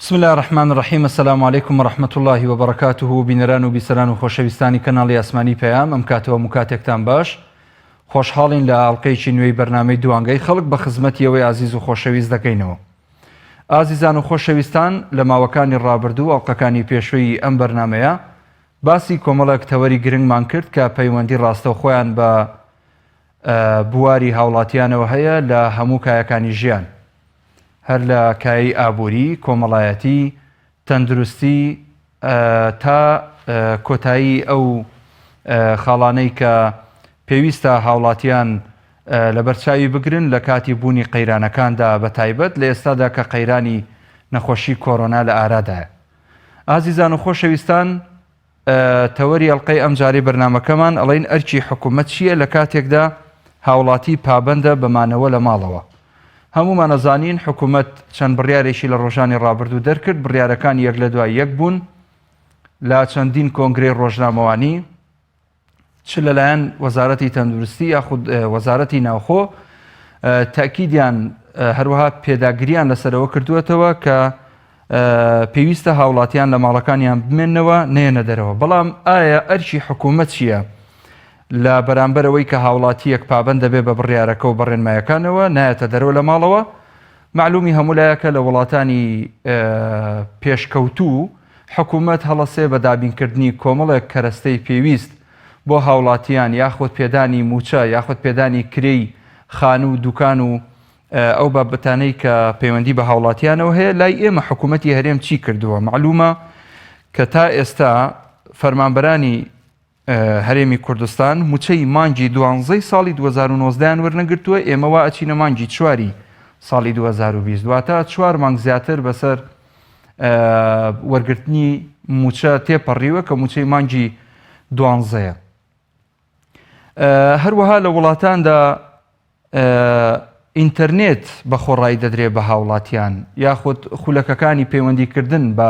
بسم اللە الرحمن الرحیم السلام علیکم و رحمة اللە و بەرەکاته بینەران و بیسەران و خۆشەویستانی کەناڵی ئاسمانی پەیام ئەم کاتەوە هەموو کاتێکتان باش خۆشحاڵین لە ئاڵلقەیەکی نوێی بەرنامەی دوانگەی خەڵک بە خزمەتی ئەوەی ئازیز و خۆشەویست دەکەینەوە ئازیزان و خۆشەویستان لە ماوەکانی ڕابردوو ئەڵلقەکانی پێشووی ئەم بەرنمەیە باسی کۆمەڵێک تەوەری گرنگمان کرد کە پەیوەندی ڕاستەوخۆیان بە بواری هاوڵاتیانەوە هەیە لە هەموو کایەکانی ژیان هەر لە کایەی ئابووری، کۆمەڵایەتی، تەندروستی تا کۆتایی ئەو خاڵانەی کە پێویستە هاوڵاتیان لەبەرچاوی بگرن لە کاتی بوونی قەیرانەکاندا بە تایبەت لە ئێستادا کە قەیرانی نەخۆشی کۆرۆنا لە ئارادایە. ئازیزان و خۆشەویستان تەوەری ئەڵقەی ئەمجارەی بەرنامەکەمان ئەڵێین ئەرکی حکومەت چییە لە کاتێکدا هاوڵاتی پابەندە بە مانەوە لە ماڵەوە؟ هەموومان ئەزانین حکومەت چەند بڕیارێکی لە ڕۆژانی ڕابردوو دەرکرد، بڕیارەکان یەک لە دوای یەک بوون لە چەندین کۆنگرەی ڕۆژنامەوانی، چ لەلایەن وەزارەتی تەندروستی یاخود وەزارەتی ناوخۆ تاکیدیان هەروەها پێداگریان لەسەرەوە کردووەتەوە کە پێویستە هاوڵاتیان لە ماڵەکانیان بمێنەوە نێنە دەرەوە بەڵام ئایا ئەرکی حکوومەت چییە لە بەرامبەرەوەی کە هاوڵاتیەک پابند دەبێ بە بڕیارەکە و بەڕێنمایەکانەوە نایەتە دەرەوە لە ماڵەوە معلومی هەموو لایەکە لە وڵاتانی پێشکەوتوو حکومەت هەڵەسێ بە دابینکردنی کۆمەڵێک کەرەستەی پێویست بۆ هاوڵاتیان یاخود پێدانی مووچە یاخود پێدانی کرێی خانوو و دوکان و ئەو بابەتانەی کە پەیوەندی بە هاوڵاتیانەوە هەیە لای ئێمە حکوومەتی هەرێم چی کردووە معلومە کە تا ئێستا فەرمانبەرانی هەرێمی کوردستان مووچەی مانگی دوانزەی ساڵی 2019 یان وەرنەگرتووە، ئێمە وا ئەچینە مانگی چواری ساڵی 2020 واتە چوار مانگ زیاتر بەسەر وەرگرتنی مووچە تێپەڕیوە کە مووچەی مانگی دوانزەیە. هەروەها لە وڵاتاندا ئینتەرنێت بە خۆڕایی دەدرێ بە هاوڵاتیان یاخود خولەکەکانی پەیوەندی کردن بە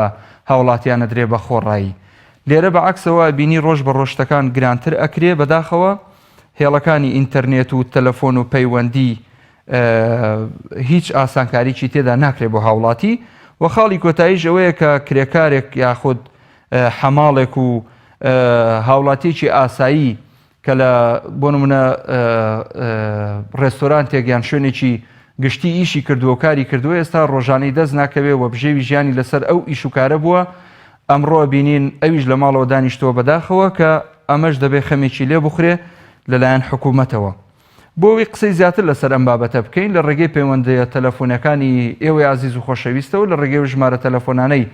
هاوڵاتیان ئەدرێ بە خۆڕایی لێرە بە عەکسەوە ئەبینی ڕۆژ بە ڕۆژ شتەکان گرانتر ئەکرێ بەداخەوە هێڵەکانی ئینتەرنێت و تەلەفۆن و پەیوەندی هیچ ئاسانکاریی تێدا ناکرێ بۆ هاوڵاتی و خاڵی کۆتاییش ئەوەیە کە کرێکارێک یاخود حەماڵێک و هاوڵاتیەکی ئاسایی کە لە بۆ نمونە ڕێستۆرانتێک یان شوێنێکی گشتی ئیشی کردووە و کاری کردووە ئێستا ڕۆژانەی دەست ناکەوێ و بژێوی ژیانی لەسەر ئەو ئیش و کارە بووە ئەمڕۆ بینین ئەویش لە ماڵەوە دانیشتووە بەداخەوە کە ئەمەش دەبێ خەمێکی لێ بخورێ لەلایەن حکوومەتەوە. بۆ ئەوەی قسەی زیاتر لەسەر ئەم بابەتە بکەین لە ڕێگەی پەیوەندییە تەلەفۆنەکانی ئێوەی ئازیز و خۆشەویستەوە لە ڕێگەی ئەو ژمارە تەلەفۆنانەی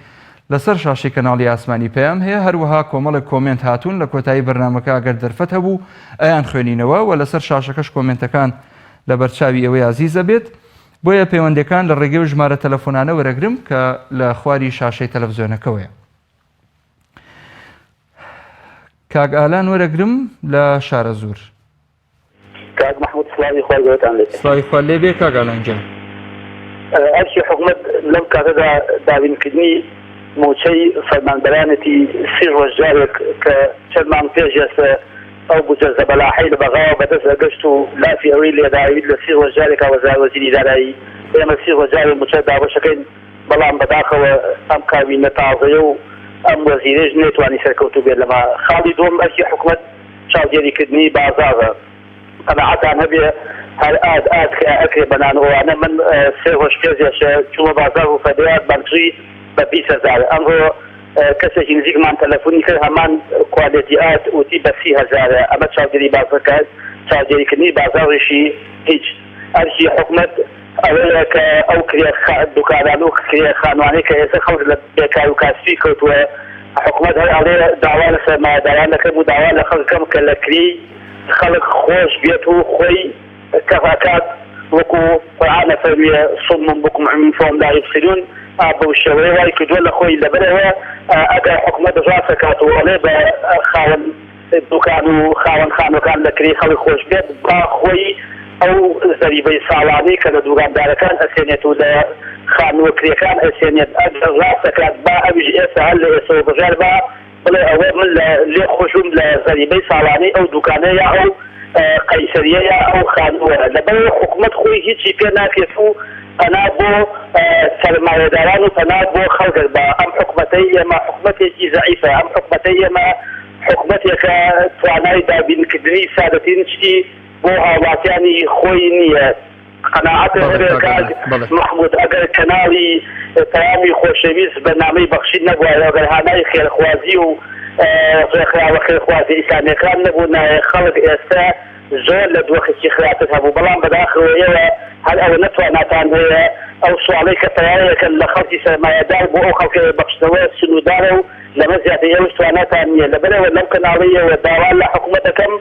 لەسەر شاشەی کەناڵی ئاسمانی پەیام هەیە هەروەها کۆمەڵێک کۆمێنت هاتوون لە کۆتایی بەرنامەکە ئەگەر دەرفەت هەبوو ئەیان خوێنینەوە و لەسەر شاشەکەش کۆمێنتەکان لەبەرچاوی ئێوەی ئازیز ئەبێت بۆیە پەیوەندیەکان لە ڕێگەی ئەو ژمارە تەلەفۆنانە وەرەگرم کە لە خواری شاشەی تەلەفزیۆنەکەوەیە. کاک ئالان وەرەگرم لە شارەزوور. کاک مەحمود سڵاوی خوای گەورەتان لێ بێ. سڵاوی خوات لێ بێ کاک ئالان گیان. ئەرکی حکومەت لەم کاتەدا دابینکردنی مووچەی فەرمانبەرانێتی سی ڕۆژ جارێک کە چەند مانگ پێش ئێستە ئەو بودجە زەبەلاحەی لە بەغاوە بەدەست ئەگەشت و لافی ئەوەی لێداوین لە سی ڕۆژ جارێکا وەزاری دارایی ئێمە سی ڕۆژ جارێک مووچە دابەشەکەین بەڵام بەداخەوە ئەم کابینە تازەیە و ئەم وەزیرەش نەیتوانی سەرکەوتوو بێت لەمە. خاڵی دووەم ئەرکی حکومەت چاودێریکردنی بازاڕە. قەناعەتان هەبێ هەر ئاد ئاد کە ئەکرێ بە نان ئەوانە من سێ ڕۆژ پێش ئێستا چوومە بازاڕ و فەدەی ئادمان کڕی بە 20 هەزار ئەمڕۆ کەسێکی نزیکمان تەلەفۆنی کرد هەمان کوالێتی ئاد وتی بە 30 هەزارە ئەمە چاودێری بازاڕ چاودێریکردنی بازاڕیشی هیچ ئەرکی حکومەت ئەوەیە کە ئەو کرێ دوکانان و کرێ خانوانەی کە ئێستا خەڵک لە بێکار و کاسبی کەوتووە، حکومەت هەر ئەڵێ داوا لە سەرمایەداران دەکەم و داوا لە خەڵک دەکەم کە لە کرێی خەڵک خۆش بێت و خۆی کەف ئەکات وەکو قورئان ئەفەرموێ صم بکم عمی فهم لا یبصرون ئا بەو شێوەیە وای کردووە لە خۆی لەبەرئەوە ئەگەر حکومەت ڕاست ئەکات و ئەڵێ بە خاوەن دوکان و خاوەن خانوەکان لە کرێی خەڵک خۆش بێت با خۆی ئەو زەریبەی ساڵانەی کە لە دوکاندارەکان ئەسێنێت و لە خانووە کرێکان ئەسێنێت ئەگەر ڕاست دەکات با ئەویش ئێستا هەر لە ئێستەوە بڕیار با بڵێ ئەوە من لە لێ خۆش بووم لە زەریبەی ساڵانەی ئەو دوکانە یا ئەو قەیسەریە یا ئەو خانووە لەبەرئەوە حکومەت خۆی هیچی پێ ناکرێت و. پەنا بۆ سەرمایەداران و پەنا بۆ خەڵک ئەبا. ئەم حکومەتەی ئێمە حکومەتێکی زەعیفە، ئەم حکومەتەی ئێمە حکومەتێکە توانای دابینکردنی سادەترین شتی بۆ هاوڵاتیانی خۆی نییە. قەناعەتم بەڵێ هەبێ کاک کاک ئالان بەڵێ. مەحمود ئەگەر کەناڵی پەیامی خۆشەویست بەرنامەی بەخشین نەبوایە ئەگەر هانای خێرخوازی و ڕێکخراوە خێرخوازیە ئیسلامیەکان نەبوونایە خەڵک ئێستە زۆر لە دۆخێکی خراپتر هەبوو بەڵام بەداخەوە ئێوە هەر ئەوەنە تواناتان هەیە ئەو سواڵەی کە پەیایەکەن لە خەڵکی سەرمایەدار بۆ ئەو خەڵکە بەخشنەوە سنوودارە و لەمە زیاتر ئێوەش تواناتان نییە لەبەرئەوە لەم کەناڵەی ئێوە داوا لە حکومەت ئەکەم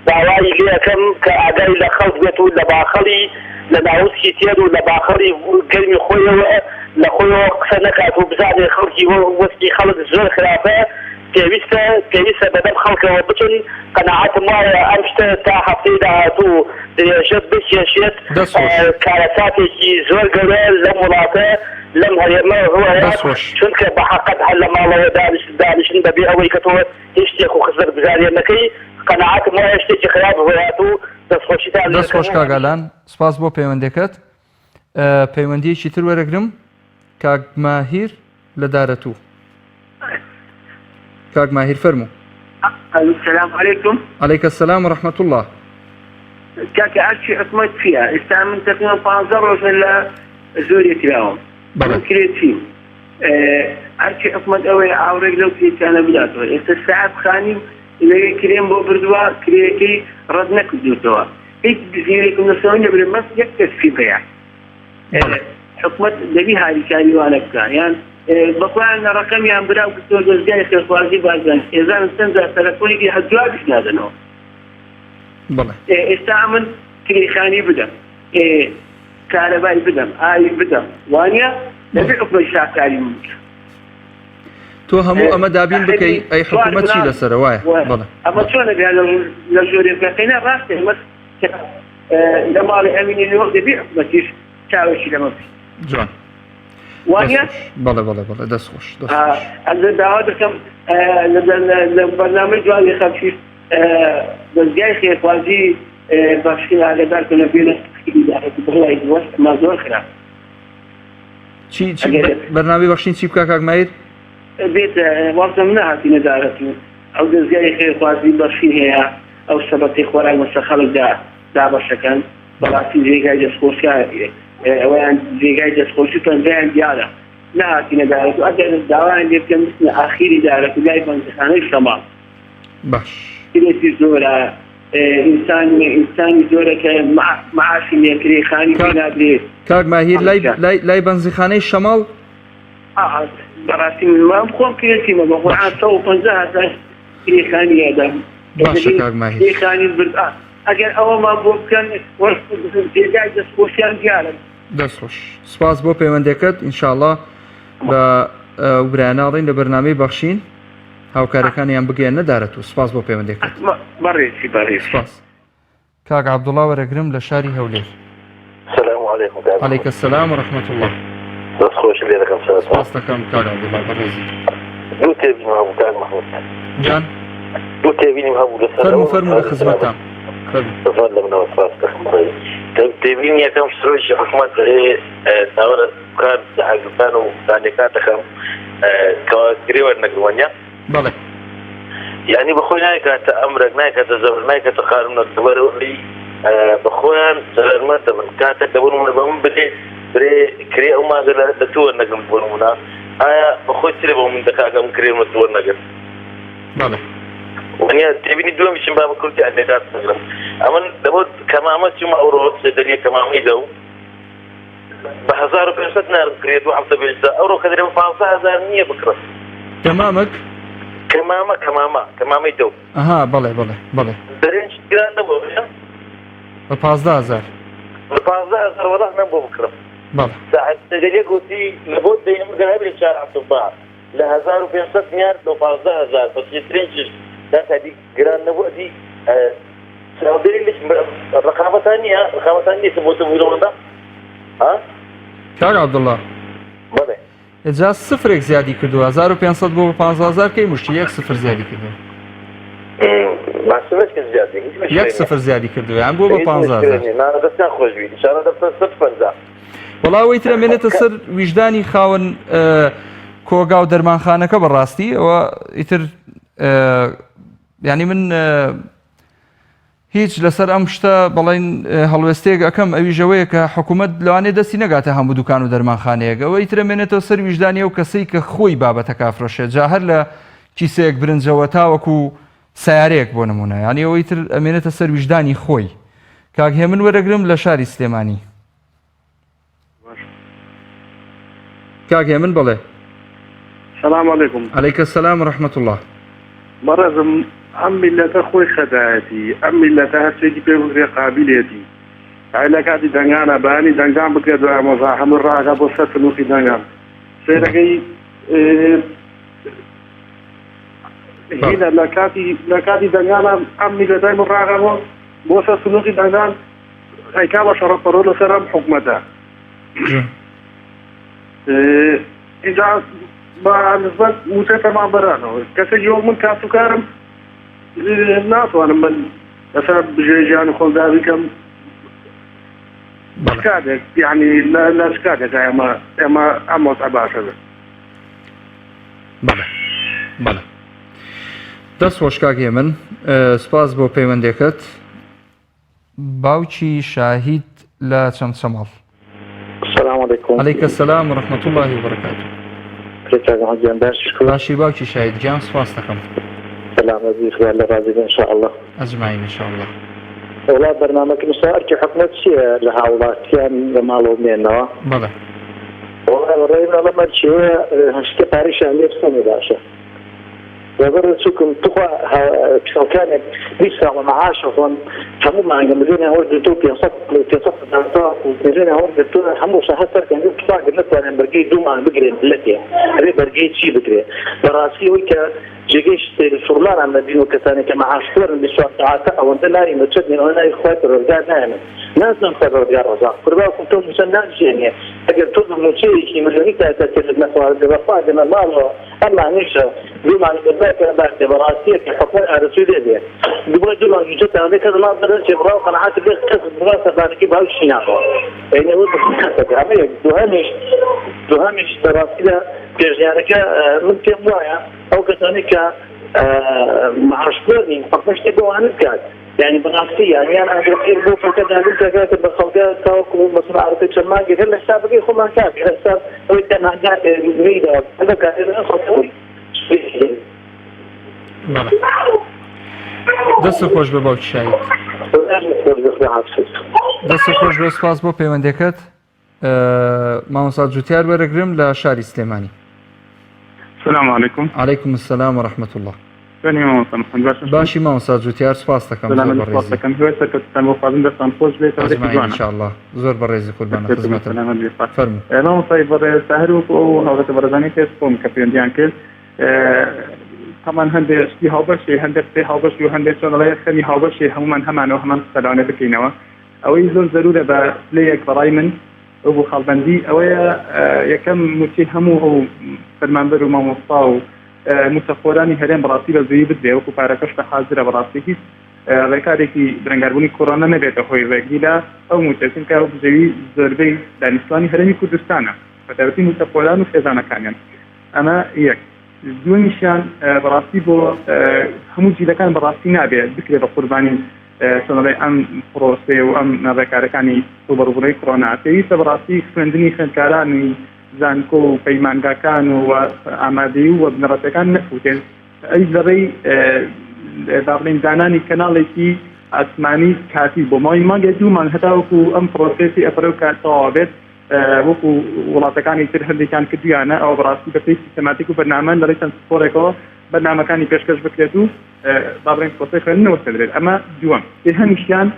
داوای لێ ئەکەم کە ئاگای لە خەڵک بێت و لە باخەڵی لە ناوسکی تێر و لە باخەڵی گەرمی خۆیەوە لە خۆیەوە قسە نەکات و بزانێ خەڵکی وەسکی خەڵک زۆر خراپە پێویستە پێویستە بەدەم خەڵکەوە بچن قەناعەتم وایە ئەم شتە تا هەفتەی داهاتوو درێژە بکێشێت دەست خۆش. کارەساتێکی زۆر گەورە لەم وڵاتە لەم هەرێمە ڕووئەیات دەست خۆش. چونکە بە حەقەت هەر لە ماڵەوە دانیشن دانیشن بەبێ ئەوەی کە تۆ هیچ شتێک و خزمەتگوزاریە نەکەی قەناعەتم وایە شتێکی خراپ ڕووئەیات و دەستخۆشیتان لێ دەست خۆش ئەکەم کاک ئالان سپاس بۆ پەیوەندەکەت پەیوەندیەکی تر وەرەگرم کاک ماهیر لە دارەتوو کاک ماهیر فەرموو. السلام علیکم. علیک السلام و رحمة اللە. کاکە ئەرکی حکومەت چییە؟ ئێستا من تقریبا 15 ڕۆژە لە زۆرێ کراوم بەڵێ. من کرێچیم ئەرکی حکومەت ئەوەیە ئاوڕێک لەو کرێچانە بداتەوە ئێستا سەعب خانیم لەوێ کرێم بۆ بردووە کرێیەکەی ڕەت نەکردووتەوە هیچ بزیرێکم لەسەوە نییە برێ بەس یەک کەس هەیە حکومەت دەبی هاریکاری وانە بکا یان بەخۆیان لە ڕەقەمیان برا و کردووە دەزگای خێرخوازی بارزانی خێزانم چەند جار تەلەفۆنێکی هەر جوابیش نادەنەوە بەڵێ ئێستا ئەمن کرێخانی بدەم کارەبای بدەم ئاوی بدەم وانە دەبێ حکومەت شاکاری من بکە تۆ هەموو ئەمە دابین بکەی ئەی حکوومەت چی لەسەرە وایە بەڵێ ئەمە چۆنە بیا لە ژۆرێ بکەینە ڕاستە ئێمە لە ماڵی ئەمینی نوێ دەبی حکومەتیش چاوێکی لەمە بکەین جوان وانە بەڵێ بەڵێ بەڵێ دەست خۆش دەست خۆش. ئەگەر داوا دەکەم لە بەرنامەی جوانی خەڵکیش دەزگای خێرخوازی بەخشین ئاگادار کە لە بێنە بڵای وەستمان زۆر خراپ چی چی بەرنامەی بەخشین چی بکا کاک ماهیر بێت وەڵتم نەهاتینە دارەت و ئەو دەزگای خێرخوازی بەخشین هەیە ئەو سەبەتەی خۆراک بەسەر خەڵکدا دابەشەکەن بەڕاستی جێگای دەستخۆشیە ئەویان جێگای دەستخۆشی پەنجەیان دیارە نەهاتینە دارەت و ئەگەر داوایان لێ بکەن بچنە ئاخیری دارەت و لای بەنزیخانەی شەماڵ باش کرێکی زۆرە ئینسان ئینسانی زۆرە کە معاشی نییە کرێ خانی پێ نادرێ کاک ماهیر لای لای لای بەنزیخانەی شەماڵ بەڕاستی من مام خۆم کرێچیمە بە قورعان 150 هەزار کرێ خانی ئەدەم باشە کاک ماهیر کرێ خانی برد ئەگەر ئەوەمان بۆ بکەن جێگای دەستخۆشیان دیارە. دەست خۆش سپاس بۆ پەیوەندەکەت ئینشاءاللە بە ئەو برایانە ئەڵێین لە بەرنامەی بەخشین هاوکارەکانیان بگەیەنە دارەت و سپاس بۆ پەیوەندەکەت. بەڕێزی بەڕێز. سپاس. کاک عەبدوڵا وەرەگرم لە شاری هەولێر. سلام علیکم کاک علیک السلام و رحمة اللە. دەست خۆشی لێ دەکەم سەرەتا. سپاس دەکەم کاک عەبدوڵا بەڕێزی. دوو تێبینیم هەبوو کاک مەحمود. گیان. دوو تێبینیم هەبوو لەسەر فەرموو فەرموو لە خزمەتتام فەرموو. زۆر لە منەوە سپاس دەکەم بەڕێزی. تێبینی یەکەم سەرۆکی حکومەت دەرێ داوا لە کار لە حەزەکان و دانەکان دەکەم کەوا کرێ وەرنەگرن وانیە؟ بەڵێ. یانی بەخۆی نایکاتە ئەمرەک نایکاتە زەبر نایکاتە قانونەک لەبەرئەوەی بەخۆیان زەرەرمەند دەبن کاتێک لە بۆ نمونە بە من برێ برێ کرێ ئەو مانگە لە تو وەرنەگرم بۆ نمونە ئایا بەخۆی چرێ بۆ من دەکا کە من کرێم لە تو وەرنەگرت بەڵێ وانە تێبینی دووەمیشم با بە کورتی ئەندێکات بگرم ئەمن لەبۆ کەمامە چوومە ئەوڕۆ سێدەریە کەمامەی دەو بە 1500 نارم کرێ دوو هەفتە پێشدا ئەوڕۆ کە دەرێ بە 15000 نییە بکڕم. کەمامک؟ کەمامە کەمامە کەمامەی دەو. ئەها بەڵێ بەڵێ بەڵێ. برنج گران نەبووە وەنیە؟ بە 15000. بە 15000 وەڵا نەم بۆ بکڕم. بەڵێ. ساعت دەرێ گوتی لە بۆ دەیەم گەر هەبێ چار هەفتە لە 1500 نیار لۆ 15000 بەس ترنجش داتا دی گران نەبوو ئەدی چاودێری لەش ڕقابەتان نییە ڕقابەتان نییە کە بۆتە بوونەوەندە ها کاک عەبدوڵڵا بەڵێ جا سفرێک زیادی کردووە 1500 بۆ 15000 کەی مشتی یەک سفر زیادی کردووە باشە کە زیادی هیچ مشکلە یەک نییە. سفر زیادی کردووە یان بۆ بە هیچ 15000 مشکلە نییە. نا دەستیان خۆش بی ئینشاءاللە دەبتە 150. وەڵا ئەوەی ترە مێنێتە سەر ویژدانی خاوەن کۆگا و دەرمانخانەکە بەڕاستی ئەوە ئیتر ینی من هیچ لەسەر ئەم شتە بەڵێن هەڵوێستەیەک ئەکەم ئەویش ئەوەیە کە حکوومەت لەوانەیە دەستی نەگاتە هەموو دوکان و دەرمانخانەیەک ئەوەی ترە مێنێتەوە سەر ویژدانی ئەو کەسەی کە خۆی بابەتەکە ئەفرۆشێت جا هەر لە کیسەیەک برنجەوە تاوەکو سیارەیەک بۆ نمونە یانی ئەوەی تر ئەمێنێتە سەر ویژدانی خۆی کاک هێمن وەرەگرم لە شاری سلێمانی. کاک هێمن بەڵێ. سلام علیکم. علیک السلام و رحمة اللە. بەڕێزم ئەم میللەتە خۆی خەدایەتی ئەم میللەتە هەرچێکی پێ بکرێ قابیلێتی ئەی لە کاتی دەنگانە بەیانی دەنگدان بکرێت دوای مەزاحم ڕاگا بۆ سەر سنوقی دەنگان سەیرەکەی هینە لە کاتی لە کاتی دەنگانە ئەم میللەتای من ڕاگا بۆ بۆ سەر سنوقی دەنگدان ئەیکا بە شەڕە پەڕۆ لەسەر ئەم حکومەتە ئینجا بە نسبەت مووچەی فەرمانبەرانەوە کەسێکی وەک من کاسبکارم ناتوانم من لەسەر بژێوی ژیانی خۆم دابین کەم کاتێک یعنی لە چ کاتێک ئێمە ئێمە ئەم وەزعە باشە بێت بەڵێ بەڵێ دەست خۆش کاک هێمن سپاس بۆ پەیوەندەکەت باوکی شاهید لە چەمچەماڵ. سلام علیکم. علیک السلام و رحمة اللە و برکاته. کاک گیان باشی شکر. باشی باوکی شاهید گیان سپاس دەکەم. سەلامەت بی خوا لە ڕازی بێ ان شاء اللە. اجمعین ان شاء اللە. وەڵا بەرنامەکە نوسا ئەرکی حکومەت چیە لە هاوڵاتیان لە ماڵەوە بمێنەوە؟ بەڵێ. وەڵا بەڕای من ئەڵێم ئەرکی هەیە هەشتە پارەیشیان لێ بسەنێ باشە. لەبەر چوکم توخوا خەڵکانێک 20 ساڵە معاش ئەخۆن هەموو مانگە ملیۆنیان وەرگرتووە 500 500 هەزار تاوەکو ملیۆنیان وەرگرتووە هەموو شە هەر سەرکەن تخوا گەر نەتوانێن بەرگەی دوو مانگ بگرێن ملەتێ ئەبێ بەرگەی چی بگرێ بەڕاستی ئەوەی کە جێگەی سەیر و سوڕمانان نەبین و کەسانێک کە معاش خۆرن 24 سەعاتە ئەوەندە ناوی موچە دێن ئەوە ناوی خوای پەروەردگار نایەنن نازانم خوای پەروەردگار ڕەزاق قورباکم تۆ موچە ناژیێنێ ئەگەر تۆ بە موچەیەکی ملیۆنی تا ئێستا تێرت نەخواردبێ بەخوا دێمە ماڵەوە ئەم مانگیشە دوو مانگ بەدوای کە باشێ بەڕاستیە کە حکومەت ئارەزووی لێ بێ دوای دوو مانگ مووچەتان بێ کەس ماڵ دەرنەچێ بڕا و قەناعەت بێ کەس بڕا سەردانەکەی باوکیشی ناڕوا یعنی ئەوە بەسەر ئەمە یەک دووهەمیش دووهەمیش لە ڕاستیدا پێشنیارەکە من پێم وایە ئەو کەسانەی کە معاشخۆر نین حکومەت شتێک بۆ ئەوانە بکات یانی بەڕاستی یان یان ئاگرەکەی بۆ خەڵکە دابین کە کاکە بە خەڵکە تاوەکو مەسەلەن عارفەی چەند مانگێک هەر لە حسابەکەی خۆمان کاک هەر حساب ئەوەی کە مانگا نەیداوە لەو کاتەدا خەڵکە بەڵێ دەست خۆش بە باوکی شاهید دەست خۆش بێ سپاس بۆ پەیوەندەکەت مامۆستا جوتیار وەرەگرم لە شاری سلێمانی. سلام علیکم. علیکم السلام و رحمة اللە. چۆنی مامۆستا محمد باشن؟ باشی مامۆستا جوتیار سپاس دەکەم زۆر بەڕێزی. دەکەم هیوای سەرکەوتنتان بۆ خوازم دەستان خۆش بێت ئەجمعین ان شاء الله زۆر بەڕێزی قوربانە خزمەتم فەرموو. مامۆستای بەڕێز هەر وەکو ئەو هاوڕێتە بەڕێزانەی پێش خۆم کە پەیوەندیان کرد تەمان هەندێک شتی هاوبەشی هەندێک قسەی هاوبەشی و هەندێک چۆن ئەڵێ خەمی هاوبەشی هەمومان هەمانەوە هەمان قسە لەوانەیە بکەینەوە ئەوەی زۆر زەرورە بە پلەیەک بەڕای من وەکو خاڵبەندی ئەوەیە یەکەم موچەی هەموو ئەو فەرمانبەر و مامۆستا و موچەخۆرانی هەرێم بەڕاستی بە زووی بدرێ وەکو پارەکەش کە حازرە بەڕاستی هیچ ڕێکارێکی درەنگاربوونی کۆرۆنا نەبێتە هۆی ڕێگری لە ئەو موچە چونکە ئەو بژێوی زۆربەی دانیشتوانی هەرێمی کوردستانە بەتایبەتی موچەخۆران و خێزانەکانیان ئەمە یەک دووەمیشیان بەڕاستی بۆ هەموو جیلەکان بەڕاستی نابێ بکرێ بە قوربانی چۆنەڵێ ئەم پرۆسەیە و ئەم ڕێکارەکانی ڕووبەڕووبوونەوەی کۆرۆنا پێویستە بەڕاستی خوێندنی خوێندکارانی زانکۆ و پەیمانگاکان و ئامادەیی و بنەڕەتەکان نەفوتێن ئەویش لە ڕێی با بڵێین دانانی کەناڵێکی ئاسمانی کاتی بۆ ماوەی مانگێک دوو مانگ هەتاوەکو ئەم پرۆسێسی ئەپەرە و کات تەواو بێت وەکو وڵاتەکانی تر هەندێکیان کردویانە ئەوە بەڕاستی بەپێی سیستەماتیک و بەرنامە لە ڕێی چەند پسپۆڕێکەوە بەرنامەکانی پێشکەش بکرێت و با بڵێین پرۆسەی خوێندن نەوەستێنرێت ئەمە دووەم سێهەمیشیان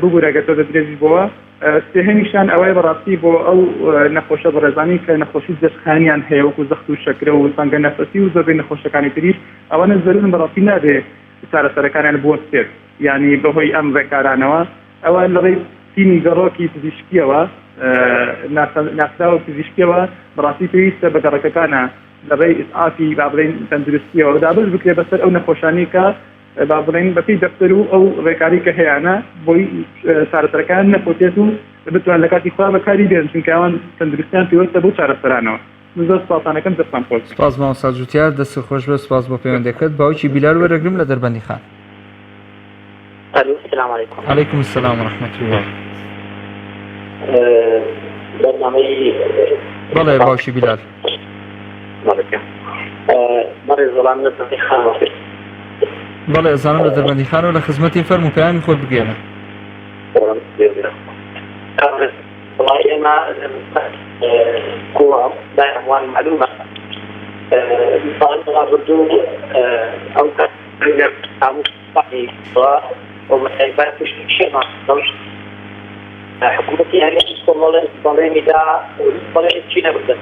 ببورە گەر تۆزە درێژیش بۆوە سێهەمیشیان ئەوەیە بەڕاستی بۆ ئەو نەخۆشە بەڕێزانی کە نەخۆشی درێژخایەنیان هەیە وەکو زەخت و شەکرە و تەنگە نەفەسی و زۆربەی نەخۆشەکانی تریش ئەوانە زەرورن بەڕاستی نابێ چارەسەرەکانیان بوەستێت یانی بەهۆی ئەم ڕێکارانەوە ئەوە لەڕێی تیمی گەڕۆکی پزیشکییەوە ناسراوە پزیشکییەوە بەڕاستی پێویستە بە گەڕەکەکانە لە ڕێی ئیسعافی با بڵێین تەندروستییەوە دابەش بکرێت بەسەر ئەو نەخۆشانەی کە با بڵێین بەپێی دەفتەر و ئەو ڕێکاری کە هەیانە بۆی چارەسەرەکان نەفوتێت و بتوان لە کاتی خۆیان بەکاری بێنن چونکە ئەوان تەندروستیان پێوەستە بەو چارەسەرانەوە. من زۆر سوپاستان ئەکەم دەستتان خۆش بێت. سپاس مامۆستا جوتیار دەستت خۆش بێت سپاس بۆ پەیوەندەکەت باوکی بیلال وەرەگرم لە دەربەندیخان. الو السلام علیکم. علیکم السلام و رحمة الله. بەرنامەی بەڵێ باوکی بیلال. بەڕێز وەڵام لە دەربەندیخانەوە. بەڵێ ئەزانم لە دەربەندیخانەوە لە خزمەتین فەرموو پەیامی خۆت بگەیەنە. وەڵای ئێمە کووە لای هەمووان مەعلومە ساڵی ڕابردوو ئەو حکوومەتی هەرێم کۆمەڵێک بەڵێنی دا بەڵێنی چی نەبردن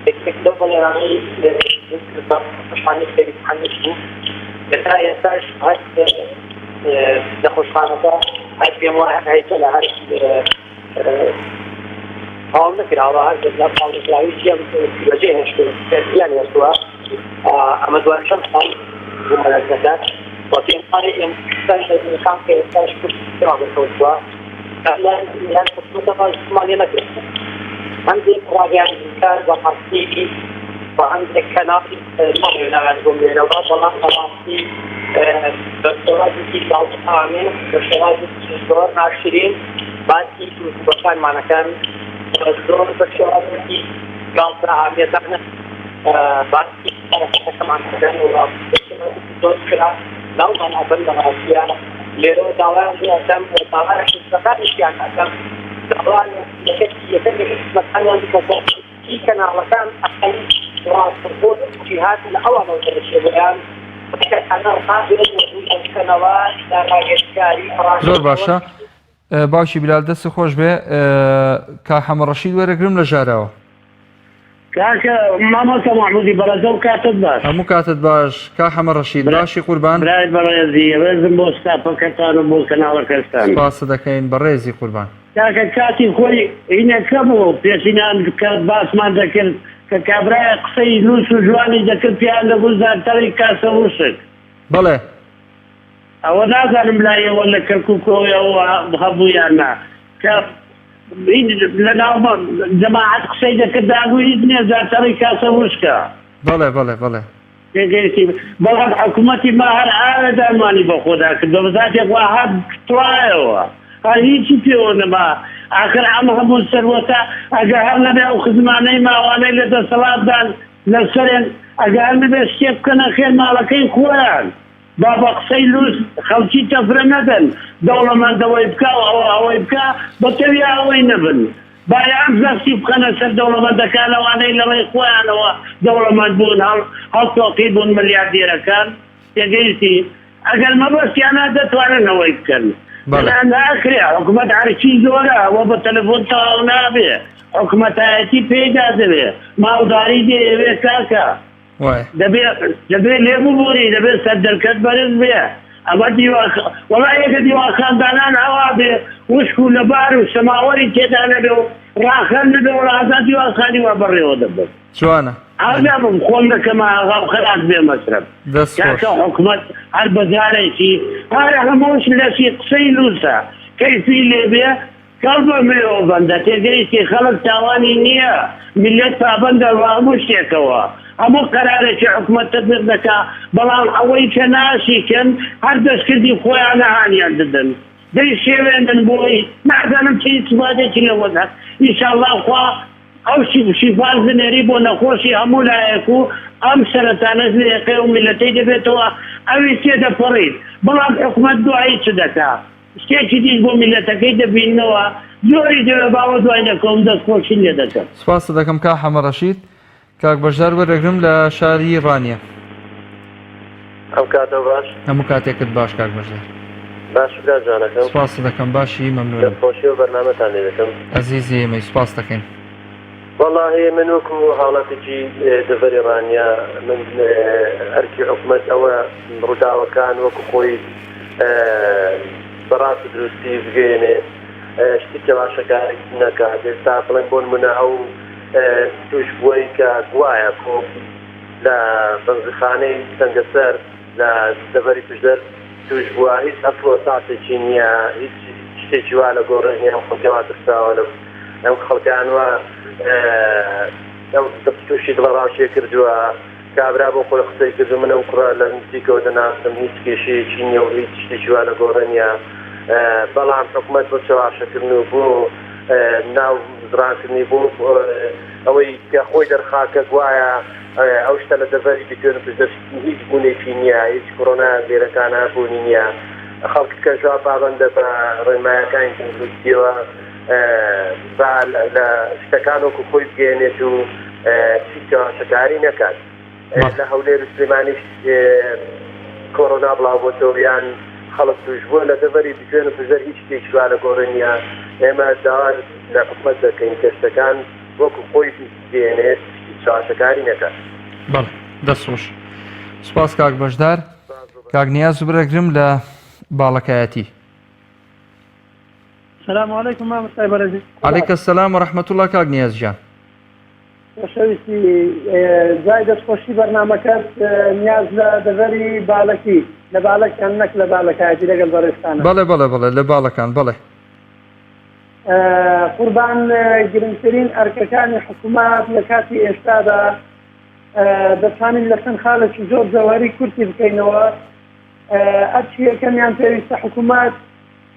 یەکێک لەو بەڵێنانەی نەخۆشخانەی شەهید حەمید بوو کە تا ئێستاش هەر نەخۆشخانەکە هەر پێم وایە هەر هەیکەلە هەر تەواو نەکراوە هەر لە تەواو نەکراوی جێم بەجێ هێشتووە یان هێشتووە ئەمە دوای چەند ساڵ بوومەلەرزەکە و پێم وایە ئێمە ئێستاش لە خان کە ئێستاش کەوتووە لەلایەن حکومەتەوە هیچمان لێ نەکرد هەندێک ڕاگەیاندنکار بە ڕاستی و هەندێک کەناڵی ناڵێ ناویان بۆم لێرەوە بەڵام بەڕاستی بە شێوازێکی گاڵتەئامێز بە شێوازێکی زۆر ناشرین باسی تووشبووەکانمانەکەن زۆر بە شێوازێکی گاڵتەئامێزانە باسی چارەسەرەکەمان دەکەن و بە شێوازێکی زۆر خراپ ناومان ئەبەن لە ڕاستیە لێرەوە داوایان لێ ئەکەم و داوا لە حیزبەکانیشیان ئەکەم داوا لە کەسی یەکەمی حیزبەکانیان بکەن ئی کەناڵەکان ئەقەل ڕاستەوخۆ جیهاد لە ئەوانەوە دەرەچێ بۆیان ئەگەر ئەمە ڕابێت و دووریان بکەنەوە لە ڕاگەیەندکاری زۆر باشە باوکی بلال دەست خۆش بێ کاک حەمە ڕەشید وەرەگرم لە ژاراوە. کاکە مامۆستا مەحمودی بەڕێز ئەو کاتت باش. هەموو کاتت باش کاک حەمە ڕەشید باشی قوربان؟ برای بەڕێزی ڕێزم بۆ ستافەکەتان و بۆ کەناڵەکەشتان. سپاست دەکەین بەڕێزی قوربان. کاکە کاتی خۆی هینەکە بوو پێشینان کە باسمان دەکرد کە کابرایەک قسەی لوس و جوانی دەکرد پێیان دەگوت زارتەڕی کاسە وشک. بەڵێ. ئەوە نازانم لای ئێوە لە کەرکوک ئەوە هەبوو یان نا کە لە ناو جەماعەت قسەی دەکرد داگو هیچ نییە زارتەڕی کاسە وشکە. بەڵێ بەڵێ بەڵێ. تێگەیشتی بەڵام حکومەتی ما هەر ئاوێدانمانی بە خۆدا کردەوە بەزاتێک وا هەر تڵایەوە هەر هیچی پێوە نەما ئاخر ئەم هەموو سەروەتە ئەگەر هەر نەبێ ئەو خزمانەی ماوانەی لە دەسەڵاتدان لەسەرێن ئەگەر هەر نەبێ شتێک بکەنە خێر ماڵەکەی خۆیان با بە قسەی لوس خەڵکی تەفرە نەدەن دەوڵەمەند ئەوەی بکا و ئەوە ئەوەی بکا بە تەویا ئەوەی نەبن با یان زەختی بخەنە سەر دەوڵەمەندەکان ئەوانەی لە ڕێی خۆیانەوە دەوڵەمەند بوون هەڵ هەڵتۆقی بوون ملیاردێرەکان تێگەیشتی ئەگەر مەبەستیانە دەتوانن ئەوەی بکەن بەڵێ. بەڵام ناکرێ حکومەت هەرچی زۆرە ئەوە بە تەلەفۆن تەواو نابێ حکومەتایەتی پێیدا دەوێ ماڵداری دەیەوێ کاکە وایە. دەبێ دەبێ لێ ببوری دەبێ سەردەرکەت بەرز بێ ئەمە دیوان وەڵا یەکە دیوانخان دانان ئەوا بێ وشک و لەبار و سەماوەری تێدا نەبێ و ڕاخەر نەبێ وەڵا هەتا دیوانخانی وا بەڕێوە دەبەم جوانە. ئاگا بم خۆم دەکەمە ئاغا و خەراج بێ مەسرەف دەست خۆش. کاکە حکومەت هەر بەجارێکی هەر هەمووش لەشی قسەی لوسە کەیفی لێ بێ کەڵ بە مرۆ بەندە تێگەیشتی خەڵک تاوانی نییە میللەت پابەندە بە هەموو شتێکەوە هەموو قەرارێکی حکومەت تەتبیق دەکا بەڵام ئەوەی کە ناشیکەن هەر دەستکردی خۆیانە هانیان دەدەن دەیشێوێنن بۆی نازانم چ ئیستفادەیەکی لەوە دەکەن ئیشاڵڵا خوا ئەو شیفاش بنێری بۆ نەخۆشی هەموو لایەک و ئەم سەرەتانەش لە یەکەی ئەو میللەتەی دەبێتەوە ئەویش تێدەپەڕیت بەڵام حکومەت دوایی چ دەکا شتێکی دیش بۆ میللەتەکەی دەبیننەوە زۆری دەوێ باوە دوای دەکەوم دەست خۆشی لێ دەکەم. سپاست دەکەم کاک حەمە ڕەشید. کاک بەشدار وەرەگرم لە شاری ڕانیە. ئەم کاتە باش. هەموو کاتێکت باش کاک بەشدار. باشی برا جوانەکەم. سپاست دەکەم باشی مەمنونم. دەست خۆشی و بەرنامەتان لێ دەکەم. ئەزیزی ئێمەی سپاست دەکەین. وەڵاهی من وەکو هاوڵاتێکی دەڤەری ڕانیە من ئەرکی حکومەت ئەوە ڕووداوەکان وەکو خۆی بە ڕاست و دروستی بگەیەنێ شتی چەواشەکاری نەکات ئێستا بڵێن بۆ نمونە ئەو توش بووەی کە گوایە کۆ لە بەنزیخانەی سەنگەسەر لە دەڤەری پشدەر توش بووە هیچ ئەسڵ و ئەساسێکی نییە هیچ. شتێکی وا لە گۆڕێ نیە، ئەم خەڵکە وا ترساوە لە ئەم خەڵکان وا ئەو تووشی دڵەڕاوکێ کردووە. کابرا بۆ خۆی قسەی کرد و من ئەو کوڕە لە نزیکەوە دەناسم هیچ کێشەیەکی نیە و هیچ شتێکی وا لە گۆڕێ نیە بەڵام حکومەت بۆ چەواشەکردن و بۆ ناو زڕانکردنی بۆ ئەوەی کە خۆی دەرخا کە گوایە ئەو شتە لە دەڤەری بتوێن و پشدەر هیچ بوونێکی نییە هیچ کۆرۆنا لێرەکانە بوونی نییە خەڵک کە ژوا پابەندە بە ڕێنمایەکانی تەندروستیەوە با لە شتەکان وەکو خۆی بگەێنێت و هیچ چەواشەکاری نەکات لە هەولێر و سلێمانیش کۆرۆنا بڵاوبۆتەوە یان خەڵک توش بووە لە دەڤەری بتوێن و پشدەر هیچ شتێکی وا لە گۆڕێ نییە ئێمە داوا لە حکومەت دەکەین کە شتەکان وەکو خۆی بگەێنێت چەواشەکاری نەکات. بەڵێ دەست خۆش. سوپاس کاک بەشدار. کاک نیاز برەگرم لە باڵەکایەتی. سلام علیکم مامۆستای بەڕێز. علیک السلام و رحمة اللە کاک نیاز گیان. خۆشەویستی جای دەستخۆشی بەرنامەکەت نیاز لە دەڤەری بالەکی لە بالەکان نەک لە بالەکایەتی لەگەڵ بەڕێزتانە. بەڵێ بەڵێ بەڵێ لە باڵەکان بەڵێ. قوربان گرنگترین ئەرکەکانی حکومەت لە کاتی ئێستادا دەتوانین لە چەند خاڵێکی زۆر جەوهەری کورتی بکەینەوە ئەرکی یەکەمیان پێویستە حکومەت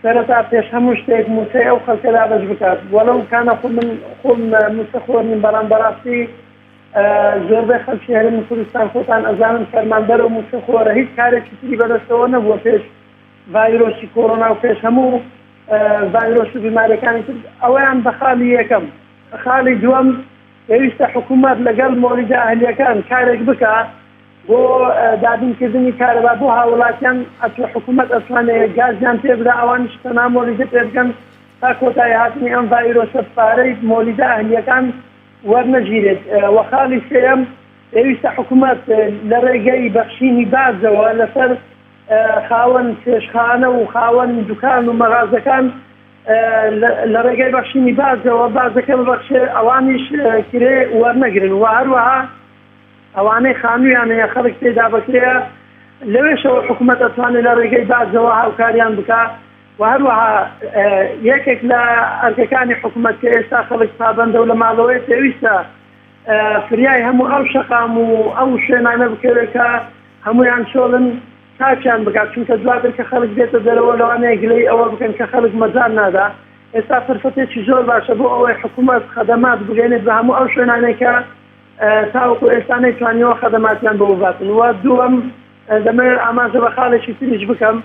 سەرەتا پێش هەموو شتێک مووچەی ئەو خەڵکە دابەش بکات وەلەو کانە خۆ من خۆم مووچە خۆر نیم بەڵام بەڕاستی زۆربەی خەڵکی هەرێمی کوردستان خۆتان ئەزانن فەرمانبەرە و مووچە خۆرە هیچ کارێکی تری بەدەستەوە نەبووە پێش ڤایرۆسی کۆرۆنا و پێش هەموو ڤایرۆس و بیماریەکانی تر ئەوەیان بە خاڵی یەکەم خاڵی دووەم پێویستە حکوومەت لەگەڵ مۆلیدە ئەهلیەکان کارێک بکە بۆ دابین کردنی کارەبا بۆ هاوڵاتیان ئەتوە حکومەت ئەتوانێ گازیان پێ بدا ئەوانیش تەنها مۆلیدە پێ بکەن تا کۆتایی هاتنی ئەم ڤایرۆسە پارەی مۆلیدە ئەهلیەکان وەرنەگیرێت وە خاڵی سێیەم پێویستە حکومەت لە ڕێگەی بەخشینی باجەوە لەسەر خاوەن چێشخانە و خاوەن دوکان و مەغازەکان لە ڕێگەی بەخشینی باجەوە باجەکە ببەخشێ ئەوانیش کرێ وەرنەگرن وە هەروەها ئەوانەی خانوویان هەیە خەڵک تێدا بەکرێیە لەوێشەوە حکومەت ئەتوانێت لە ڕێگەی باجەوە هاوکاریان بکا و هەروەها یەکێک لە ئەرکەکانی حکومەت کە ئێستا خەڵک پابەندە و لە ماڵەوەی پێویستە فریای هەموو ئەو شەقام و ئەو شوێنانە بکەوێت کە هەمویان چۆڵن چاکیان بکات چونکە دواتر کە خەڵک دێتە دەرەوە لەوانەیە گلەی ئەوە بکەن کە خەڵک مەجال نادا ئێستا فرسەتێکی زۆر باشە بۆ ئەوەی حکوومەت خەدەمات بگەێنێت بە هەموو ئەو شوێنانەی کە تاوەکو ئێستا نەیتوانیوە خەدەماتیان بۆ بباتن و دووەم دەمەوێت ئاماژە بە خاڵێکی تریش بکەم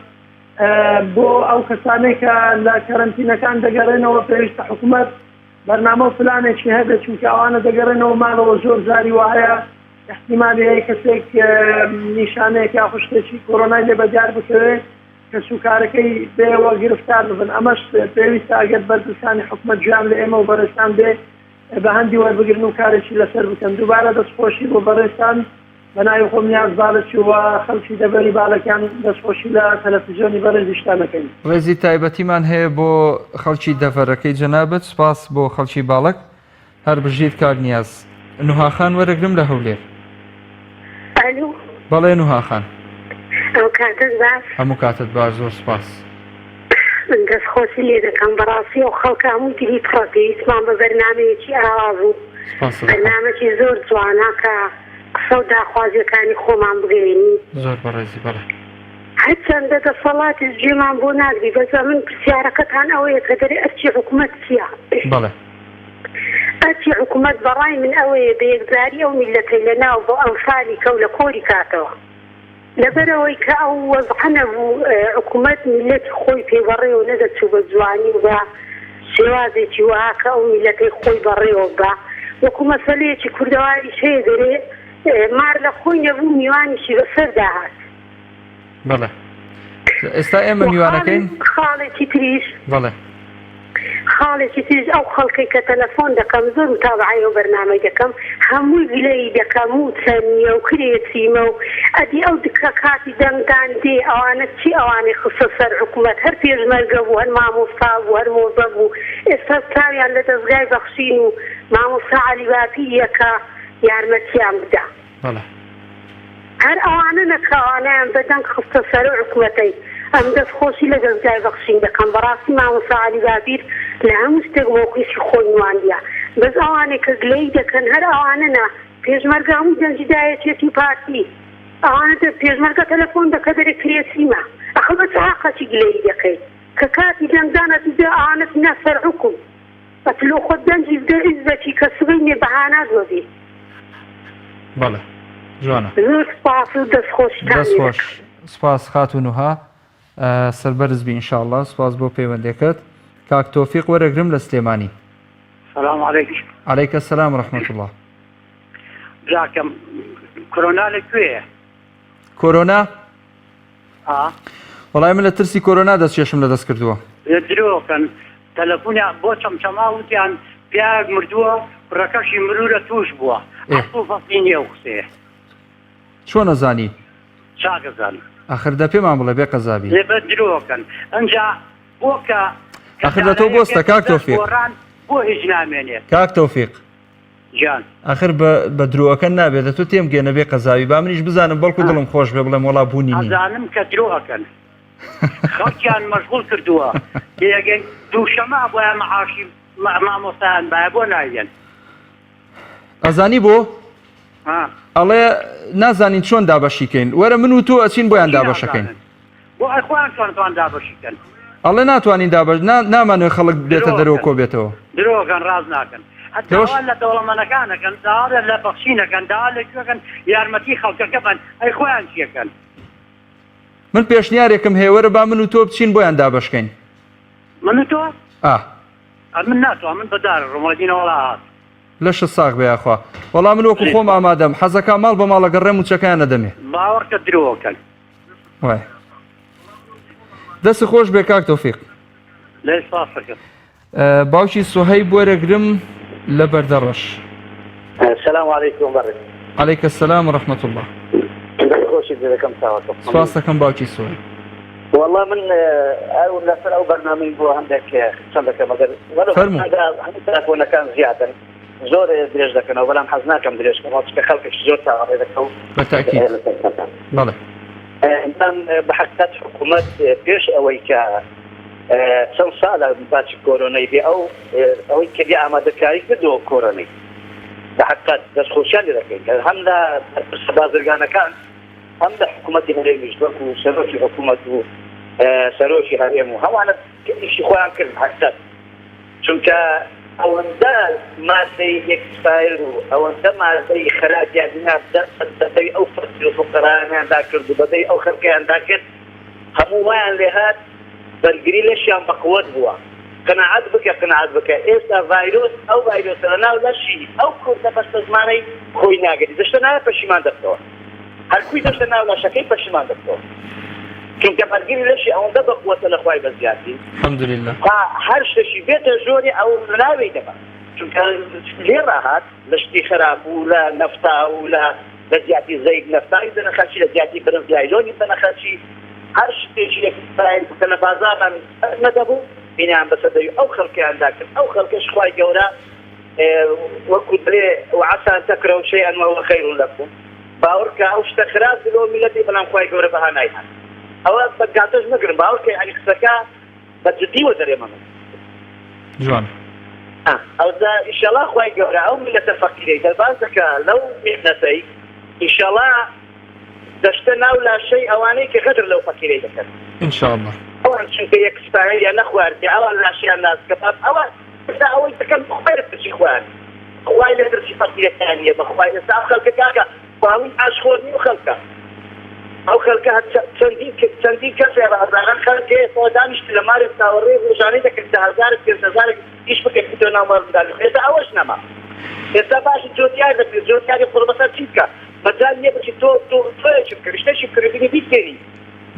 بۆ ئەو کەسانەی کە لە کەرەنتینەکان دەگەڕێنەوە پێویستە حکوومەت بەرنامە و پلانێکی هەبێت چونکە ئەوانە دەگەڕێنەوە ماڵەوە زۆر جاری وایە احتیمالی هەیە کەسێک نیشانەیەک یاخود شتێکی کۆرۆنای لێ بەدیار بکەوێت کەسوکارەکەی بێەوە گرفتار ببن ئەمەش پێویستە ئەگەر بەرپرسانی حکومەت گوێیان لە ئێمە و بەڕێزتان بێ بە هەندی وەربگرن و کارێکی لەسەر بکەن دووبارە دەستخۆشی بۆ بەڕێزتان بە ناوی خۆم نیاز باڵەکی و خەڵکی دەڤەری باڵەکان دەستخۆشی لە تەلەفزیۆنی بەڕێزیشتان ئەکەین. ڕێزی تایبەتیمان هەیە بۆ خەڵکی دەڤەرەکەی جەنابت سپاس بۆ خەڵکی باڵەک هەر بژیت کاک نیاز. نوها خان وەرەگرم لە هەولێر. ئەلو. بەڵێ نوها خان. ئەو کاتت باش. هەموو کاتت باش زۆر سپاس. من دەست خۆشی لێ دەکەم بەڕاستی ئەو خەڵکە هەمووی دلی پڕە پێویستمان بە بەرنامەیەکی ئاوا بوو سپاست دەکەم. بەرنامەکی زۆر جوانە کە قسە و داخوازیەکانی خۆمان بگەیەنین. زۆر بەڕێزی بەڵێ. هەرچەندە دەسەڵاتیش گوێمان بۆ ناگری بەس ئەمن پرسیارەکەتان ئەوەیە کە دەرێ ئەرکی حکومەت چیە؟ بەڵێ. ئەرکی حکومەت بەڕای من ئەوەیە بە یەکجاری ئەو میللەتەی لەناو بۆ ئەنفالی کەو لە کۆری کاتەوە. لەبەرئەوەی کە ئەو وەزعە نەبوو حکومەت میللەتی خۆی پێ بەڕێوە نەدەچوو بە جوانی و بە شێوازێکی وەها کە ئەو میللەتەی خۆی بەڕێوە ببا. وەکو مەسەلەیەکی کوردەواریش هەیە دەرێ مار لە خۆی نەبوو میوانیشی بەسەردا هات. بەڵێ ئێستا ئێمە میوانەکەین. خاڵێکی تریش. بەڵێ. خاڵێکی تریش ئەو خەڵکەی کە تەلەفۆن دەکەم زۆر متابەعەی ئەو بەرنامەی دەکەم هەمووی گلەیی دەکا موچە نیە و کرێ چیمە و ئەدی ئەو دکە کاتی دەنگدان دێ ئەوانە چی ئەوانەی خستە سەر حکومەت هەر پێشمەرگە بوو هەر مامۆستا بوو هەر مۆزە بوو ئێستا چاویان لە دەزگای بەخشین و مامۆستا عەلی باپیر یە کە یارمەتیان بدا. بەڵێ. هەر ئەوانە نە کە ئەوانەیان بە دەنگ خستە سەر ئەو حکومەتەی. ئەم دەست خۆشی لە دەزگای بەخشین دەکەم بەڕاستی مامۆستا عەلی باپیر لە هەموو شتێک مەوقیفی خۆی نواندیە بەس ئەوانەی کە گلەیی دەکەن هەر ئەوانەنە پێشمەرگە هەمووی دەنگی دا یەکێتی و پارتی ئەوانە دە پێشمەرگە تەلەفۆن دەکە دەرێ کرێچیمە ئەخر بە چ هەقەکی گلەیی دەکەی کە کاتی دەنگدان ئەتوو دە ئەوانەت نا سەر حوکم ئەتو لۆ خۆت دەنگی بدە عیز دەکی کە سبەینێ بە هانات وەبی. بەڵێ جوانە. زۆر سوپاس و دەست خۆشتان دەست لێ خۆش دەکەم. سوپاس خاتوو نوها سەربەرز بی ان شاء اللە سوپاس بۆ پەیوەندیەکەت کاک تۆفیق وەرەگرم لە سلێمانی. سلام علیکم. علیک السلام و رحمة اللە. براکەم کۆرۆنا لە کوێیە؟ کۆرۆنا؟ وەڵای من لە ترسی کۆرۆنا دەستکێشم لە دەست کردووە. درۆکەن تەلەفونیان بۆ چەمچەماڵ وتیان پیاوێک مردووە کوڕەکەشی مرورە توش بووە ئەسڵ و فەسڵی نیە ئەو قسەیە. چۆن ئەزانی؟ چاک ئەزانم. ئاخر دە پێمان بڵێ بێ قەزابی. لێ بەس درۆکەن ئەنجا بۆ کە کە ئاخر دە تۆ دانایەک بۆستە بێتە کاک دەست تۆفیق. گۆڕان بۆ هیچ نامێنێت. کاک تۆفیق. گیان. ئاخر بە بە درۆ ئەکەن نابێ دە تۆ تێم گەێنە بێ قەزاوی با منیش بزانم بەڵکو دڵم خۆش بێ بڵێم وەڵا بوونی نییە. ئەزانم کە درۆ ئەکەن خەڵکیان مەشغوڵ کردووە تێگەی دووشەمە ئەبوایە مەعاشی مامۆستایان بایە بۆ نایەن. ئەزانی بۆ؟ ها. ئەڵێ نازانین چۆن دابەشی کەین وەرە من و تۆ ئەچین بۆیان بۆچی دابەشەکەین. نازانن؟ بۆ ئەی خۆیان چۆن توان دابەشی کەن؟ ئەڵێ ناتوانین دابەش نا نامانەوێ خەڵک بێتە درۆ دەرەوە ئەکەن کۆ بێتەوە. درۆ ئەکەن ڕاست ناکەن هەر لەوەش داوا لە دەوڵەمەنەکان ئەکەن داوا لە بەخشین ئەکەن داوا لە کوێ ئەکەن یارمەتی خەڵکەکە بەن ئەی خۆیان چی ئەکەن؟ من پێشنیارێکم هەیە وەرە با من و تۆ بچین بۆیان دابەش کەین. من و تۆ؟ ئا. ئە من ناتوانم من بە دار ئەڕۆم وە دینە وەڵا هات. لەشت ساغ بێ یاخوا. وەڵا من وەکو خۆم ئامادەم حەزەکا ماڵ بە ماڵ ئەگەڕێم موچەکەیان ئەدەمێ. باوەڕکە درۆ ئەکەن. وایە دەست خۆش بێ کاک تۆفیق. لێ سپاس دەکەم. باوکی سوهەیب وەرەگرم لە بەردەڕەش. سلام علیکم بەڕێز. علیک السلام و رحمة اللە. دەست خۆشی دەکەم چاوەکەم. سپاس دەکەم باوکی سوهەیب. والله من ئەو لەسەر ئەو بەرنامەی بۆ هەندێک قسە دەکەم ئەگەر فەرموو. هەموو تەلەفۆنەکان زیادن زۆر درێژ دەکەنەوە بەڵام حەز ناکەم درێژ کەمەوە چونکە خەڵکێکی زۆر چاوەڕێ دەکە و بە تاکید بەڵێ. من بە حەقیقەت حکوومەت پێش ئەوەی کە چەند ساڵە باسی کۆرۆنەی بێ ئەو ئەوەی کە بێ ئامادەکاری کردەوە کۆرۆنەی بە حەقیقەت دەستخۆشیان لێ دەکەین هەم لە بەرپرسە بازرگانەکان هەم لە حکوومەتی هەرێمیش وەکو سەرۆکی حکوومەت و سەرۆکی هەرێم و هەمانە ئیشی خۆیان کرد حەقیقەت چونکە ئەوەندە مادەی ئێکسپایر و ئەوەندە مادەی خراپیان هینا بەدەوی ئەو فەقیر و فوقەرایانیاندا کرد و بەدەوی ئەو خەلکەیاندا کرد هەموو وایان لێهات بەرگری لەشیان بەقوەت بووە قناعەت بکە قناعەت بکە ئێستا ڤایرۆس ئەو ڤایرۆسە لەناو لەشی ئەو کوردە بەستەزمانەی خۆی ناگری دەشتە ناوێ پەشیمان دەبتەوە. هەرکوی دەچتە ناو لەشەکەی پەشیمان دەبتەوە چونکە بەرگری لەشی ئەوەندە بەقوەتە لە خوای بەزیاتی الحمدللە تا هەر شتێکی بێتە ژۆری ئەو لەناوی دەبا چونکە لێ ڕاهات لە شتی خراپ و لە نەفتا و لە لە جیاتی زەیت نەفتای بدەنە خەرچی لە جیاتی برنج لایلۆنی بدەنە خەرچی هەر شتێکی ئێکسپایر بوو کە لە بازاڕان نەدەبوو بینیان بەسەر دەوی ئەو خەڵکەیان داکرد ئەو خەڵکەش خوای گەورە وەکو دەلێ وعسى ان تكرهوا شيئا وهو خير لكم باوەڕکە ئەو شتە خراپ بوو لۆ میللەتی بەڵام خوای گەورە بە هانای هات ئەوە بە گاتەش مەگرن باوەڕکە یعنی قسەکە بە جدی وەدەرێمە من جوان ئەوجا ئیشەڵا خوای گەورە ئەو میللەتە فەقیرەی دەرباز دەکا لەو میحنەتەی ئیشەڵا دەشتە ناو لاشەی ئەوانەی کە غەدر لەو فەقیرەی دەکەن ان شاء الله ئەوان چونکە یەکسپایەریان نەخواردیە ئەوان لاشەیان ناسکە بەس ئەوان ئێستا ئەوەی دەکەن بەخوای لە ترسی خۆیان خوای لە ترسی فەقیرەکان نیە بەخوای ئێستا ئەو خەلکە کاکە باوی ئاشخۆر نیە ئەو خەلکە ئەو خەلکە چەندین چەندین کەس هەیە بە هەزاران خەلک هەیە ئێستا دانیشت لە مالێک چاوەڕێی ڕۆژانەی دەکرد دە هەزارێک پێنج هەزارێک ئیش بکەیت بتوێ ناو ماڵ منداڵی خۆی ئێستا ئەوەش نەما ئێستا باشە جۆتیار دەکرێت جۆتیاری قوڕبەسەر چی بکە مەجال نیە بچی تۆ تۆ تۆیەکی بکڕی شتێکی بکڕی بینی بیتێنی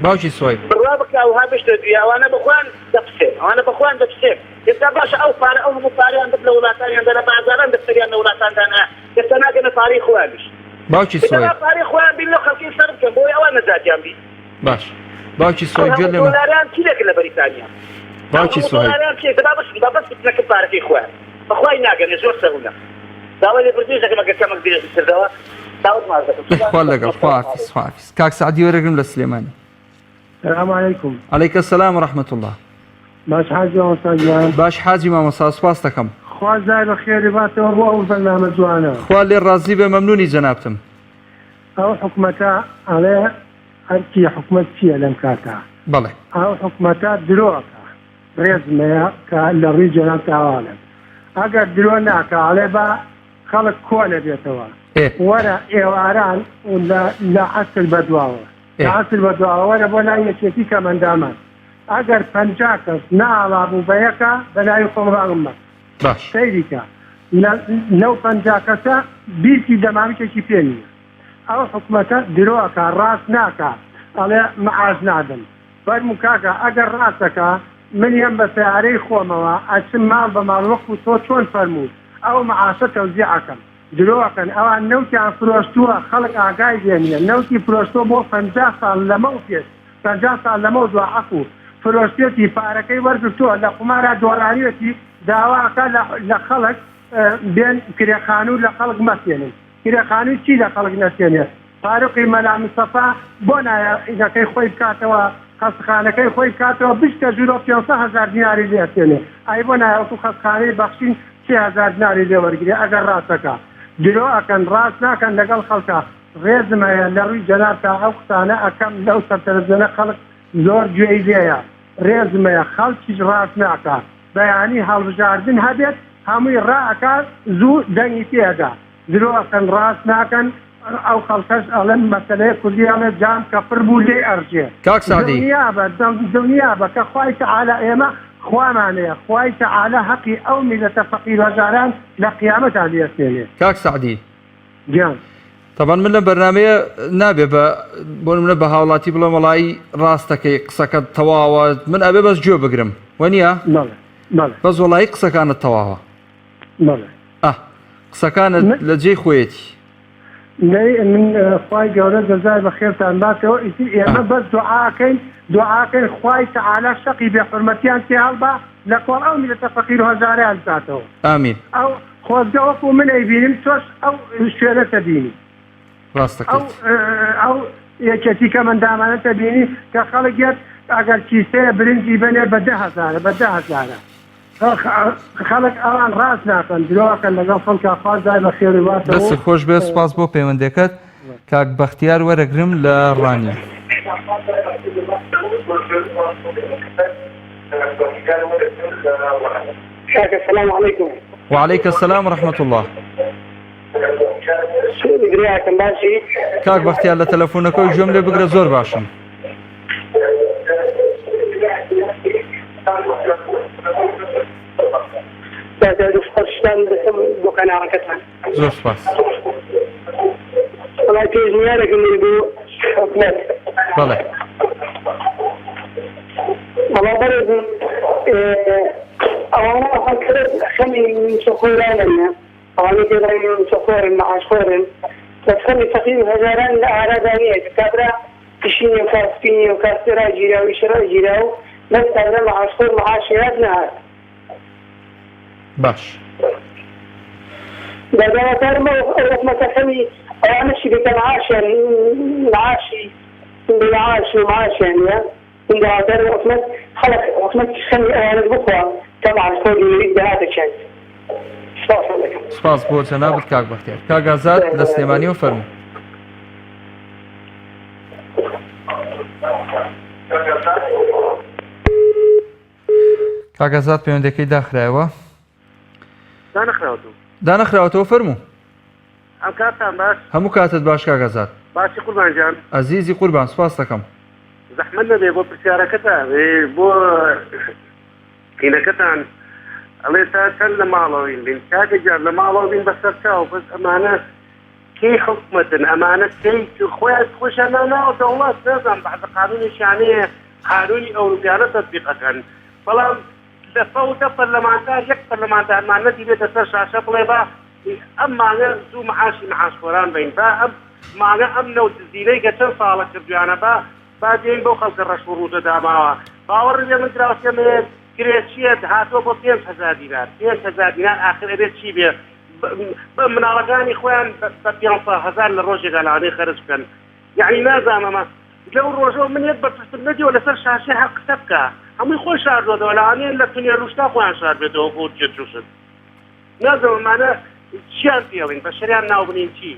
باوکی سوەیب. بڕوا بکە ئەوها بشتە دویا ئەوانە بەخۆیان دەپسێن ئەوانە بەخۆیان دەپسێن ئێستا باشە ئەو پارە ئەو هەموو پارەیان برد لە وڵاتانیان دا لە بازاران دەفتەریان لە وڵاتان دانا ئێستا ناگەنە پارەی خۆیانیش باوکی ئێستا سوەیب. با پارەی خۆیان بین لەو خەڵکەی سەرف بکەن بۆی ئەوان نەجاتیان بی باش باوکی ئەو سوەیب گوێت هەموو لێمە دۆلاریان چی لێکرد لە بەریتانیا ئەو باوکی هەموو سوەیب. دۆلاریان چی لێکرد با بەس با بەس نەکرد پارەکەی خۆیان بەخوای ناگەنێ زۆر سەهولە داوای لێبوردنیش دەکەم ئەگەر کەمەک درێژم کردەوە چاوت ماچ دەکەم خوا لەگەڵ خواحافیز خواحافیز. کاک سەعدی وەرەگرم لە سلێمانی. سلام علیکم. علیک السلام و رحمة اللە. باش حاجی مامۆستا گیان. باش حاجی مامۆستا سوپاست دەکەم. خوا جزای بە خێری باتەوە بۆ ئەو بەرنامە جوانە. خوا لێ ڕازی بێ مەمنونی جەنابتم. ئەو حکومەتە ئەڵێ ئەرکی حکومەت چیە لەم کاتە؟ بەڵێ. ئەو حکومەتە درۆ ئەکا. ڕێزم هەیە کە لە ڕووی جەنابتاوە ئەڵێم. ئەگەر درۆ ناکا ئەڵێ با خەڵک کۆ نەبێتەوە. وەرە ئێواران لە لە عەسر بەدواوە. لە عەسر بەدواوە وەرە بۆ لای یەکێتی کەمئەندامان. ئەگەر 50 کەس نەئاڵا بوو بە یەکا بە ناوی خۆم ڕاوم مەکە. باش. سەیری کە لە لەو 50 کەسە بیستی دەمامکێکی پێ نییە. ئەو حکومەتە درۆ ئەکا ڕاست ناکا ئەڵێ معاش نادەم. فەرموو کاکە ئەگەر ڕاست ئەکا من یەم بە سەیارەی خۆمەوە ئەچم ماڵ بە ماڵ وەکو تۆ چۆن فەرمووت ئەو معاشە تەوزیع ئەکەم. درۆ ئەکەن ئەوان نەوتیان فرۆشتووە خەڵک ئاگای لێ نیە نەوتی فرۆشتووە بۆ 50 ساڵ لەمەو پێش 50 ساڵ لەمەو دوا عەفو فرۆشتێتی پارەکەی وەرگرتووە لە قومارا دۆڕاویەتی داوا ئەکا لە لە خەڵک بێن کرێ خانوو لە خەڵک مەسێنن کرێ خانووی چی لە خەڵک نەسێنێ فاروقی مەلا مستەفا بۆ نایە عیدەکەی خۆی بکاتەوە خەستخانەکەی خۆی بکاتەوە بچتە ژوورەوە 500 هەزار دیناری لێ ئەسێنێ ئەی بۆ نایە وەکو خەستخانەی بەخشین 3000 دیناری لێ وەرگرێ ئەگەر ڕاست ئەکا درۆ ئەکەن ڕاست ناکەن لەگەڵ خەڵکا ڕێزم هەیە لە ڕووی جەنابتا ئەو قسانە ئەکەم لەو سەر تەلەفزیۆنە خەڵک زۆر گوێی لێیە ڕێزم هەیە خەڵکیش ڕاست ناکا بەیانی هەڵبژاردن هەبێت هەمووی ڕائەکا زوو دەنگی پێ ئەدا درۆ ئەکەن ڕاست ناکەن ئەو خەڵکەش ئەڵێن مەسەلەیە کوردی ئەڵێ جام کە پڕ بوو لێی ئەڕژێ کاک سەعدی. دڵنیابە دڵنیابە کە خوای تەعالا ئێمە خوامان هەیە خوای تەعالا هەقی ئەو میلەتە فەقیر هەژاران لە قیامەتا لێ ئەستێنێ. کاک سەعدی. گیان. تەبعەن من لەم بەرنامەیە نابێ بە بۆ نمونە بە هاوڵاتی بڵێم وەڵایی ڕاستەکەی قسەکەت تەواوە من ئەبێ بەس گوێ بگرم وەنیە؟ بەڵێ بەڵێ. بەس وەڵایی قسەکانت تەواوە. بەڵێ. ئە قسەکانت لە جێی خۆیەتی. دەی من خوای گەورە جەزای بەخێرتان باتەوە ئیتر ئێمە بەس دوعاکەین دوعاکەین خوای تەعالا شەقی بێ حورمەتیان تێ هەڵبا لە کۆڵ ئەو میلەتە فەقیر و هەژارەیان بکاتەوە. ئامین. ئەو خۆزگە وەکو من ئەیبینم تۆش ئەو شوێنەتە بینی. ڕاست ئەو دەکەیت. ئەو یەکێتی کەمەندامانەتە بینی کە خەڵک یەت ئەگەر کیسەیە برنجی بەنێ بە دە هەزارە بە دە هەزارە. خەڵک ئەوان ڕاست ناکەن درۆ ئەکەن لەگەڵ خەڵکا خوا جای بەخێری باتەوە. دەستت خۆش بێت سوپاس بۆ پەیوەندیەکەت کاک بەختیار وەرەگرم لە ڕانیە. کاکە سلام علیکم. وعلیک السلام ورحمة اللە. چۆنی براکەم باشی؟ کاک بەختیار لە تەلەفۆنەکەی گوێم لێ بگرە زۆر باشم. دەستخۆشتان دەکەم بۆ کەناڵەکەتان. زۆر سپاس. وەڵای پێشنیارێکم هەیە بۆ حکومەت. بەڵێ. وەڵا بەڕێزم ئەوانە خەمی مووچەخۆرانە ئەوانەی پێ دەڵێن مووچەخۆرن، مەعاشخۆرن، بەس خەمی فەقیر و هەژاران لە ئارادا نییە کە کابرا ئیشی نییە و کار سپی نییە و کار سپی ڕاگیرا و ئیشی ڕاگیرا و بەس کابرا مەعاشخۆر مەعاشی هات نەهات. باش. جا داواکارم ئەو ئەو حکومەتە خەمی ئەوانەشی بێ کە مەعاشیان مەعاشی بێ مەعاش و مەعاشیان نییە. من داواکارم حکومەت خەڵک حکومەت خەمی ئەوانەش بخوا کە مەعاشخۆری ویست داهاتێکیان سپاستان دەکەم. سپاس بۆ جەنابت کاک بەختیار. کاک ئازاد لە سلێمانیەوە فەرموو. کاک ئازاد پەیوەندەکەی داخرایەوە. دانەخراوەتەوە. دانەخراوەتەوە فەرموو. ئەم کاتتان باش. هەموو کاتت باش کاک ئازاد. باشی قوربان گیان. ئەزیزی قوربان سوپاست دەکەم. زەحمەت نەبێ بۆ پرسیارەکەتان بۆ قینەکەتان ئەڵێ تا چەند لە ماڵەوەین بین کاکە گیان لە ماڵەوە بین بەسەر چاو بەس ئەمانە کەی حکومەتن ئەمانە کەی خۆیان خۆشیان ناو دەوڵەت نازانم بەعزە قانونێکیان هەیە قانونی ئەوروپیانە تەتبیق ئەکەن بەڵام لە 110 پەرلەمانتار یەک پەرلەمانتارمان نەدی بێتە سەر شاشە بڵێ با ئەم مانگە زوو معاشی معاشخۆران بەین با ئەم مانگە ئەم نەوت دزینەی کە چەند ساڵە کردویانە با با دێین بەو خەڵکە ڕەش و ڕووتە داماوە باوەڕی بێ من دراوسێم هەیە کرێچیە هاتووە بۆ 5000 دینار 5000 دینار ئاخر ئەبێت چی بێ بە مناڵەکانی خۆیان بە 500 هەزار لە ڕۆژێکا لەوانەیە خەرج بکەن یعنی نازانم ئەمە. لەو ڕۆژەوە من یەک بەرپرسم نەدیوە لەسەر شاشەی هەر قسە بکا هەمووی خۆی شاردۆتەوە لەوانەیە لە تونێل و شتا خۆیان شاربێتەوە بۆ جێت و شت نازانم ئەمانە چیان پێڵین بەشەریان ناو بنین چی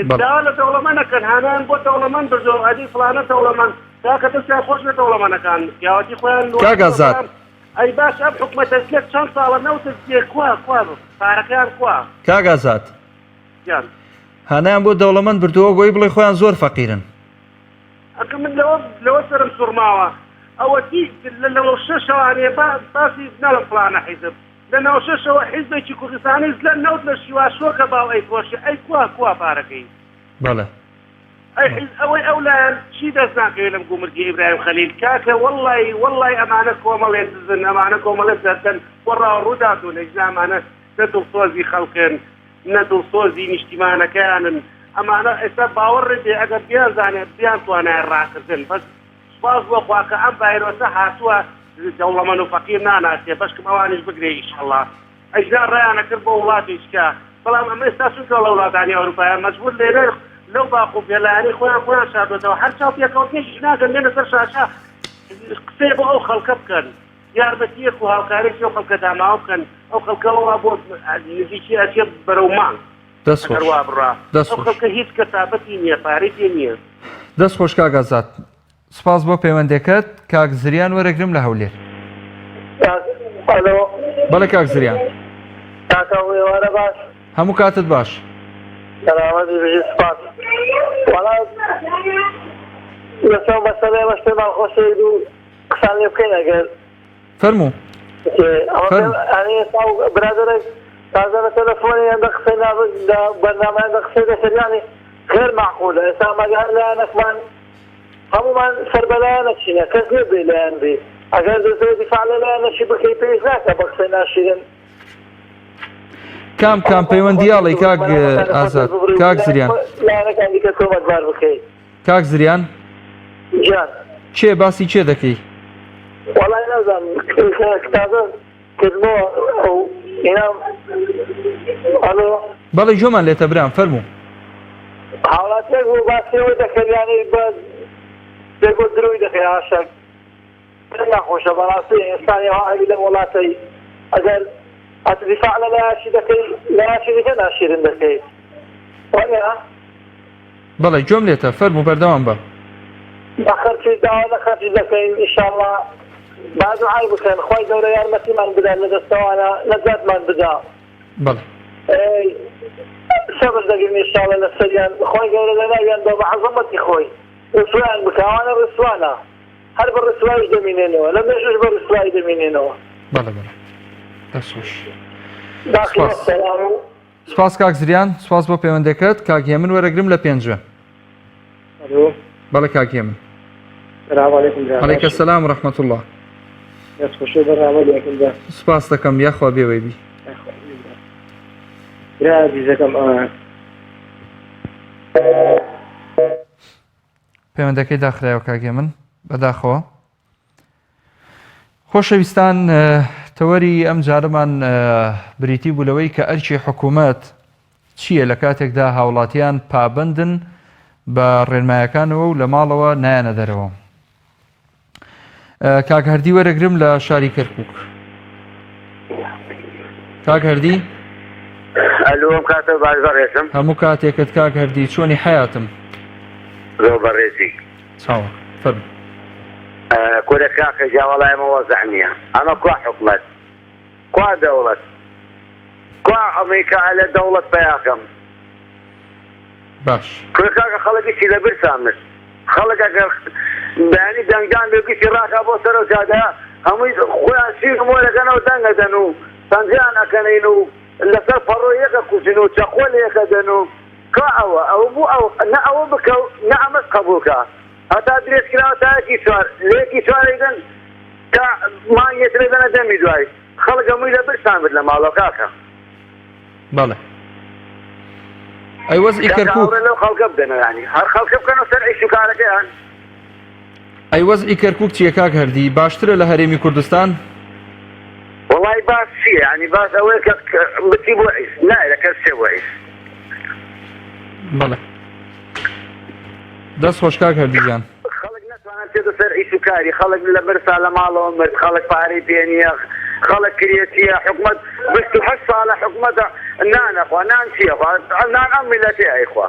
داوا لە دەوڵەمەند ئەکەن هانایان بۆ دەوڵەمەند بردەوە ئەدی فڵانە دەوڵەمەند کاکە دەستیان خۆش بێت دەوڵەمەنەکان پیاوەتی خۆیان کاک ئازاد ئەی باش ئەم حکومەتە زلێت چەند ساڵە نەوتت زلێ کوا کوا پارەکەیان کوا؟ کاک ئازاد گیان. هانایان بۆ دەوڵەمەند بردووە گۆی بڵێ خۆیان زۆر فەقیرن. ئەکە من لەوە لەوە سەرم سوڕماوە ئەوە چی لە نەوە شەشەوانێ با باسی ناڵم فڵانە حیزب لە نەوە شەشەوە حیزبێکی کوردستانی زلە نەوت لە شیوا شۆکە باو ئەیفرۆشێ ئەی کوا کوا پارەکەی؟ بەڵێ. ئەی حیز ئەوەی ئەو لایان چی دەست ناکەوێ لەم گومرگی ئیبراهیم خەلیل کاکە وەڵڵای وەڵڵای ئەمانە کۆمەڵێ دزن ئەمانە کۆمەڵێ جەردەن بۆ ڕاو ڕووداتون ئەجنا ئەمانە نە دڵسۆزی خەڵکن نە دڵسۆزی نیشتیمانەکەیانن ئەمانە ئێستا باوەڕێ بێ ئەگەر بیانزانێ بیانتوانایە ڕاکردن بەس سوپاس بۆ خوا کە ئەم ڤایرۆسە هاتووە دەوڵەمەن و فەقیر ناناسێ بەشکم ئەوانیش بگرێ ئیشەڵا ئەجنا ڕایانە کرد بۆ وڵاتێکە بەڵام ئەمە ئێستا چونکە لە وڵاتانی ئەوروپایە مەجبور لێرە لەو باخ و بێلایەنەی خۆیان خۆیان شاردۆتەوە هەر چاو پێکەوتنێکیش ناکەن بێنە سەر شاشە قسەی بۆ ئەو خەڵکە بکەن یارمەتیەک و هاوکارێکی ئەو خەڵکە داماوە بکەن ئەو خەڵکە وەڵا بۆ نزیکی ئەچێ بەرەو مانگ دەست خۆش ئەگەر وا بڕا دەست ئەو خۆش خەڵکە هیچ کەسابەتی نییە پارەی پێ نییە. دەست خۆش کاک ئازاد. سپاس بۆ پەیوەندەکەت کاک زریان وەرەگرم لە هەولێر. ئەلۆ. بەڵێ کاک زریان. کاکە ئێوارە باش. هەموو کاتت باش. سەلامەت بی بژی سپاس. وەڵا لەسەر مەسەلە ئێمەش پێمان خۆشە یەک دوو قسان لێ بکەین ئەگەر فەرموو. فەرموو. ئەنی ئێستا برادەرێک تازە لە تەلەفۆنی هێندە قسەی نابرد لە بەرنامە هێندە قسەی دەکرد یانی غێر مەعقولە ئێستا مەگە هەر لایەنەکمان هەموومان سەر بە لایەنەکینە کەس نیە بێ لایەن بی ئەگەر دەتەوێ دیفاع لە لایەنەکی بکەی پێویست ناکا بە قسەی ناشیرن کام کام پەیوەندیاڵی کاک ئازاد کاک زریان لایەنەکان دیکە تۆمەتبار بکەی کاک زریان گیان کێ باسی کێ دەکەی؟ وەڵای نازانم تازە کردمەوە ئەو ئینام ئەلۆ بەڵێ گوێمان لێتە برام فەرموو. هاوڵاتیەک بوو باسی ئەوەی دەکرد یانی بە دەگوت درۆی دەکەی ئاشە پێم ناخۆشە بەڕاستی ئینسانی ئەوها هەبی لەم وڵاتەی ئەگەر ئەت دیفاع لە لایەکی دەکەی لایەکی دیکە ناشیرن دەکەی وانیە؟ بەڵێ گوێم لێتە فەرموو بەردەوام بە. بە خەرکی داوا لە خەرکی دەکەین ئیشاڵا با دوعای بکەن خوای گەورە یارمەتیمان بدا لە دەستەوانە نەجاتمان بدا. بەڵێ. ئەی سەبر دەگرن ئیشاڵا لەسەریان خوای گەورە لەناویان بە بە عەزەمەتی خۆی ڕسوایان بکا ئەوانە ڕسوانە هەر بە ڕسوایش دەمینێنەوە لە مێژوش بە ڕسوایی دەمینێنەوە. بەڵێ بەڵێ دەست خۆش. باقی سپاس. وەسەلام. سپاس کاک زریان سپاس بۆ پەیوەندەکەت کاک هێمن وەرەگرم لە پێنجوێن. ئەلۆ. بەڵێ کاک هێمن. سلام علیکم برا. علیک السلام و رحمة الله. دەست خۆشی بەرنامە دەکەم بە. سپاس دەکەم یاخوا بێوەی بی. برا عزیزەکەم ئا. پەیوەندەکەی داخرایەوە کاک هێمن بەداخەوە. خۆشەویستان تەوەری ئەم جارەمان بریتی بوو لەوەی کە ئەرکی حکوومەت چییە لە کاتێکدا هاوڵاتیان پابندن بە ڕێنمایەکانەوە و لە ماڵەوە نایەنە دەرەوە. کاک هەردی وەرەگرم لە شاری کەرکک. کاک هەردی ئەلو ئەم کاتە باش بەڕێزم هەموو کاتێکت کاک هەردی چۆنی حیاتم زۆر بەڕێزی چاوە فەرموو. کورە کاکە گیان وەڵا ئێمە وەزع نیە ئەمە کوا حکومەت کوا دەوڵەت کوا ئەمەی کە ئەلە دەوڵەت پەیاکەم باش کورە کاکە خەڵک گشتی لە برسا مرد خەڵک ئەگەر بەیانی دەنگدان بێ گشتی ڕاکا بۆ سەرەو جادە هەمووی خۆیان شیر و مۆرەکەنەوە دەنگ ئەدەن و پەنجەیان ئەکەنین و لەسەر پەڕۆ یەک ئەکوژن و چەقۆ لە یەک ئەدەن و کوا ئەوە ئەوە بوو ئەو نە ئەوە بکە و نە ئەمەش قەبووڵ کە هەتا درێژ کراوە تا یەکی چوار لە یەکی چوار ئەیدەن تا مانگێ تر ئەدەنە دەمی دوای خەڵک هەمووی لە برسان برد لە ماڵەوە کاکە. بەڵێ ئەی وەزعی کاکە کەرکوک ئاوڕێ لەو خەڵکە بدەنەوە یانی هەر خەڵکە بکەنەوە سەر ئیش و کارەکەیان. ئەی وەزعی کەرکوک چیە کاک هەردی باشترە لە هەرێمی کوردستان؟ وەڵای باس چیە یانی باس ئەوەیە کە بچی بۆ ئیش نایە کەس چێ بۆ ئیش. بەڵێ دەست خۆش کاک هەردی گیان. ئەچێتە سەر ئیش و کاری خەڵک لە برسا لە ماڵەوە مرد خەڵک پارەی پێ نییە خەڵک کرێچییە حکومەت 28 ساڵە حکومەتە نان ئەخوا نان چییە خوا نان ئەم میلەتەیە ئەیخوا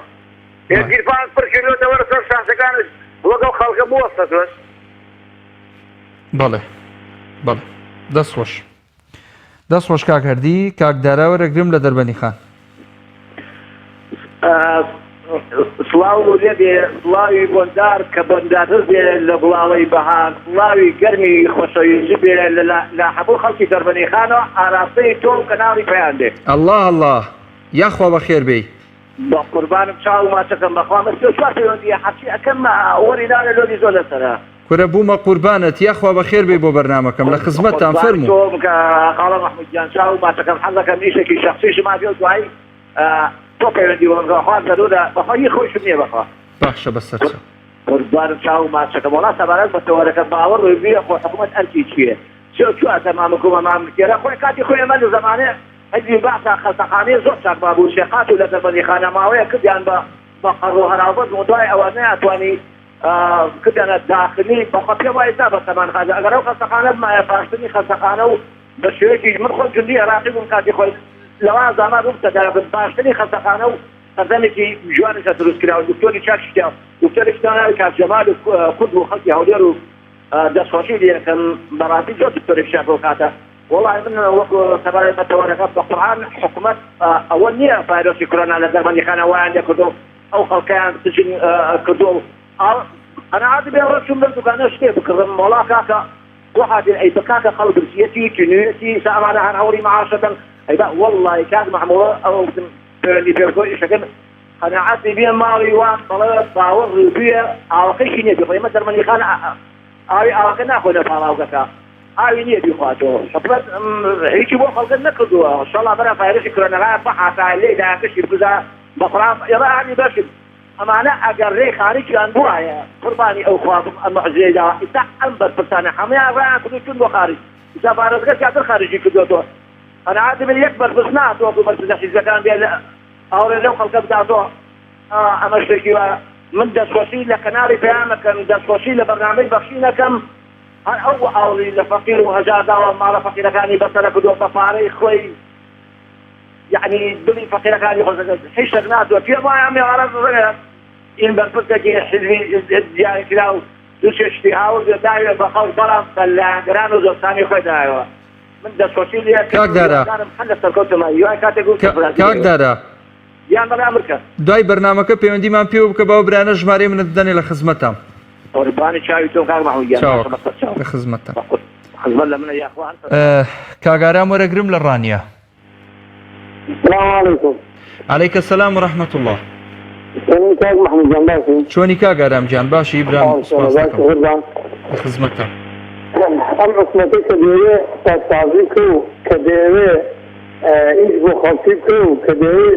ئێ گیرفانت پڕ کردووەتە وەرە سەر شاشەکانش وەک ئەو خەڵکە بوەستە تۆش. بەڵێ بەڵێ دەست خۆش. دەست خۆش کاک هەردی کاک دارا وەرەگرم لە دەربەنی خان. سڵاو لێ بێ سڵاوی بۆندار کە بۆندارتر بێ لە گوڵاڵەی بەهار سڵاوی گەرمی خۆشەویستی بێ لە هەموو خەڵکی دەربەنی خانەوە ئاراستەی تۆ و کەناڵی پەیام بێ. اللە اللە یاخوا بەخێر بێی. بەقوربانم چاو ماچەکەم بەخوا من 34 پەیوەندیە هەرچی ئەکەم وەری ناوێ لۆدی زۆر لەسەرە. کورە بوومە قوربانت یاخوا بەخێر بێی بۆ بەرنامەکەم لە خزمەتتام قوربانی فەرموو. تۆم کە خاڵە مەحمود گیان چاو ماچەکەم حەزەکەم ئیشێکی شەخسیشم هەبێ و دوایی تۆ پەیوەندی بۆ بکە بەخوا زەرورە بەخوا هی خۆیشم نییە بەخوا. باشە بەسەرچاو. قوربانم چاو ماچەکەم وەڵا سەبارەت بە تەوەرەکە باوەڕ بیە خۆ حکومەت ئەرکی چییە چۆ چواتە مامکومە مامکێرە خۆی کاتی خۆی ئێمە لە زەمانێ حیزبی بەعسا خەستەخانەی زۆر چاک مابوو سێ قات و لە دەربەندیخانە ماوەیەک کردیان بە مەقەڕ و هەراوبەز و دوای ئەوە نەیاتوانی کردیانە داخلی بەخوا پێم وایە ئیستا بەسەمان خاجە ئەگەر ئەو خەستەخانە بمایە باشترین خەستەخانە و بە شێوەیەکی من خۆم جوندی عێراقی بووم کاتی خۆی لەوان زاما بووم تەدارک باشترین خەستەخانە و سەردەمێکی جوانیشە دروست کرا و دکتۆری چاکیش تیا دکتۆرێکی تیا ناوی کاک جەمال و کورد و خەڵکی هەولێر و دەستخۆشی لێ ئەکەم بەڕاستی زۆر دکتۆرێکی چاک ئەو کاتە وەڵای من وەکو سەبارەت بە تەوەرەکە بە قورعان حکومەت ئەوە نییە ڤایرۆسی کۆرۆنا لە دەربەندیخانە وایان لێ کردو ئەو خەڵکەیان سجن کردو قەناعەت بێ ڕۆ چوم لەم دوکانە شتێ بکڕم وەڵا کاکە بۆ حاجی ئەی بە کاکە خەڵک برسیەتی تینویەتی سا ئەمانە هەر هەوڵی معاشەکەن ئەی بە وەڵای کاک مەحموود ئەوە وتم پەیوەندی پێ بکەو ئیشەکەم قەناعەتی بێ ماڵی وام بەڵێ باوەڕ بویە ئاوەکەیشی نییە بیخۆ ئێمە دەرمەنیخان ئاوی ئاوەکە ناخۆ لە پاڵاوگەکە ئاوی نییە بیخواتەوە حکومەت هیچی بۆ خەڵکە نەکردووە شەڵا بەرە ڤایرۆسی کۆرۆنا بەحاتا لێی دایەکەشی بگوزا بەخورام ئێمە ئامی بەشن ئەمانە ئەگەر رێی خارجیان بوایە قوربانی ئەو خوا بم ئەم معجزەی داوە ئیستا ئەم بەرپرسانە هەمویان رایان کردو چون بۆ خارج ئیستا ڤایرۆسەکە زیاتر خارجی کردۆتەوە قەناعەت بێ یەک بەرپرس نەهاتوە وەکو بەرپرسە حیزبەکان بێ ئاوڕێ لەو خەڵکە بداتەوە ئەمە شتێکی وایە من دەستخۆشی لە کەناڵی پەیام ئەکەم دەستخۆشی لە بەرنامەی بەخشین ئەکەم هەر ئەو ئاوڕی لە فەقیر و هەژار داوە ماڵە فەقیرەکانی بەسەرە کردووە بە پارەی خۆی یەعنی دڵی فەقیرەکانی خۆش دەکرد هیچ شتێک ناتوە پێم وایە ئەم ئێوارە ڕەنگە ئین بەرپرسێکی حیزبی دیاریکراو دوو سێ شتی هاورد و داوێ بە خەڵک بەڵام بە لایەنگران و دۆستانی خۆی دایەوە من دەستخۆشی لێ کاک ئەکەم دارا هیوادارم هەر لە سەرکەوتم هیوای کاتێک و سەرفرازی کاک لێ دارا گیان بەڵێ ئەمر کە. دوای بەرنامەکە پەیوەندیمان پێوە بکە با ئەو برایانە ژمارەی منت بدەنێ لە خزمەتتام. قوربانی چاوی تۆم کاک مەحمود گیان باشە چاوەکەم بەسەر چاو لە خزمەتتام. بەقور خزمەت لە منە یاخوا هەر سەرکەوتم. کاک ئارام وەرەگرم لە ڕانیە. سلام علیکم. علیک السلام و رحمة اللە. چۆنی کاک محمود جان باشی؟ چۆنی کاک ئارام گیان باشی برام سوپاس باشی دەکەم قوربان. لە خزمەتتام. ئەم حکومەتەی کە دەیەوێ چاکسازی بکە و کە دەیەوێ ئیش بۆ خەڵکی بکە و کە دەیەوێ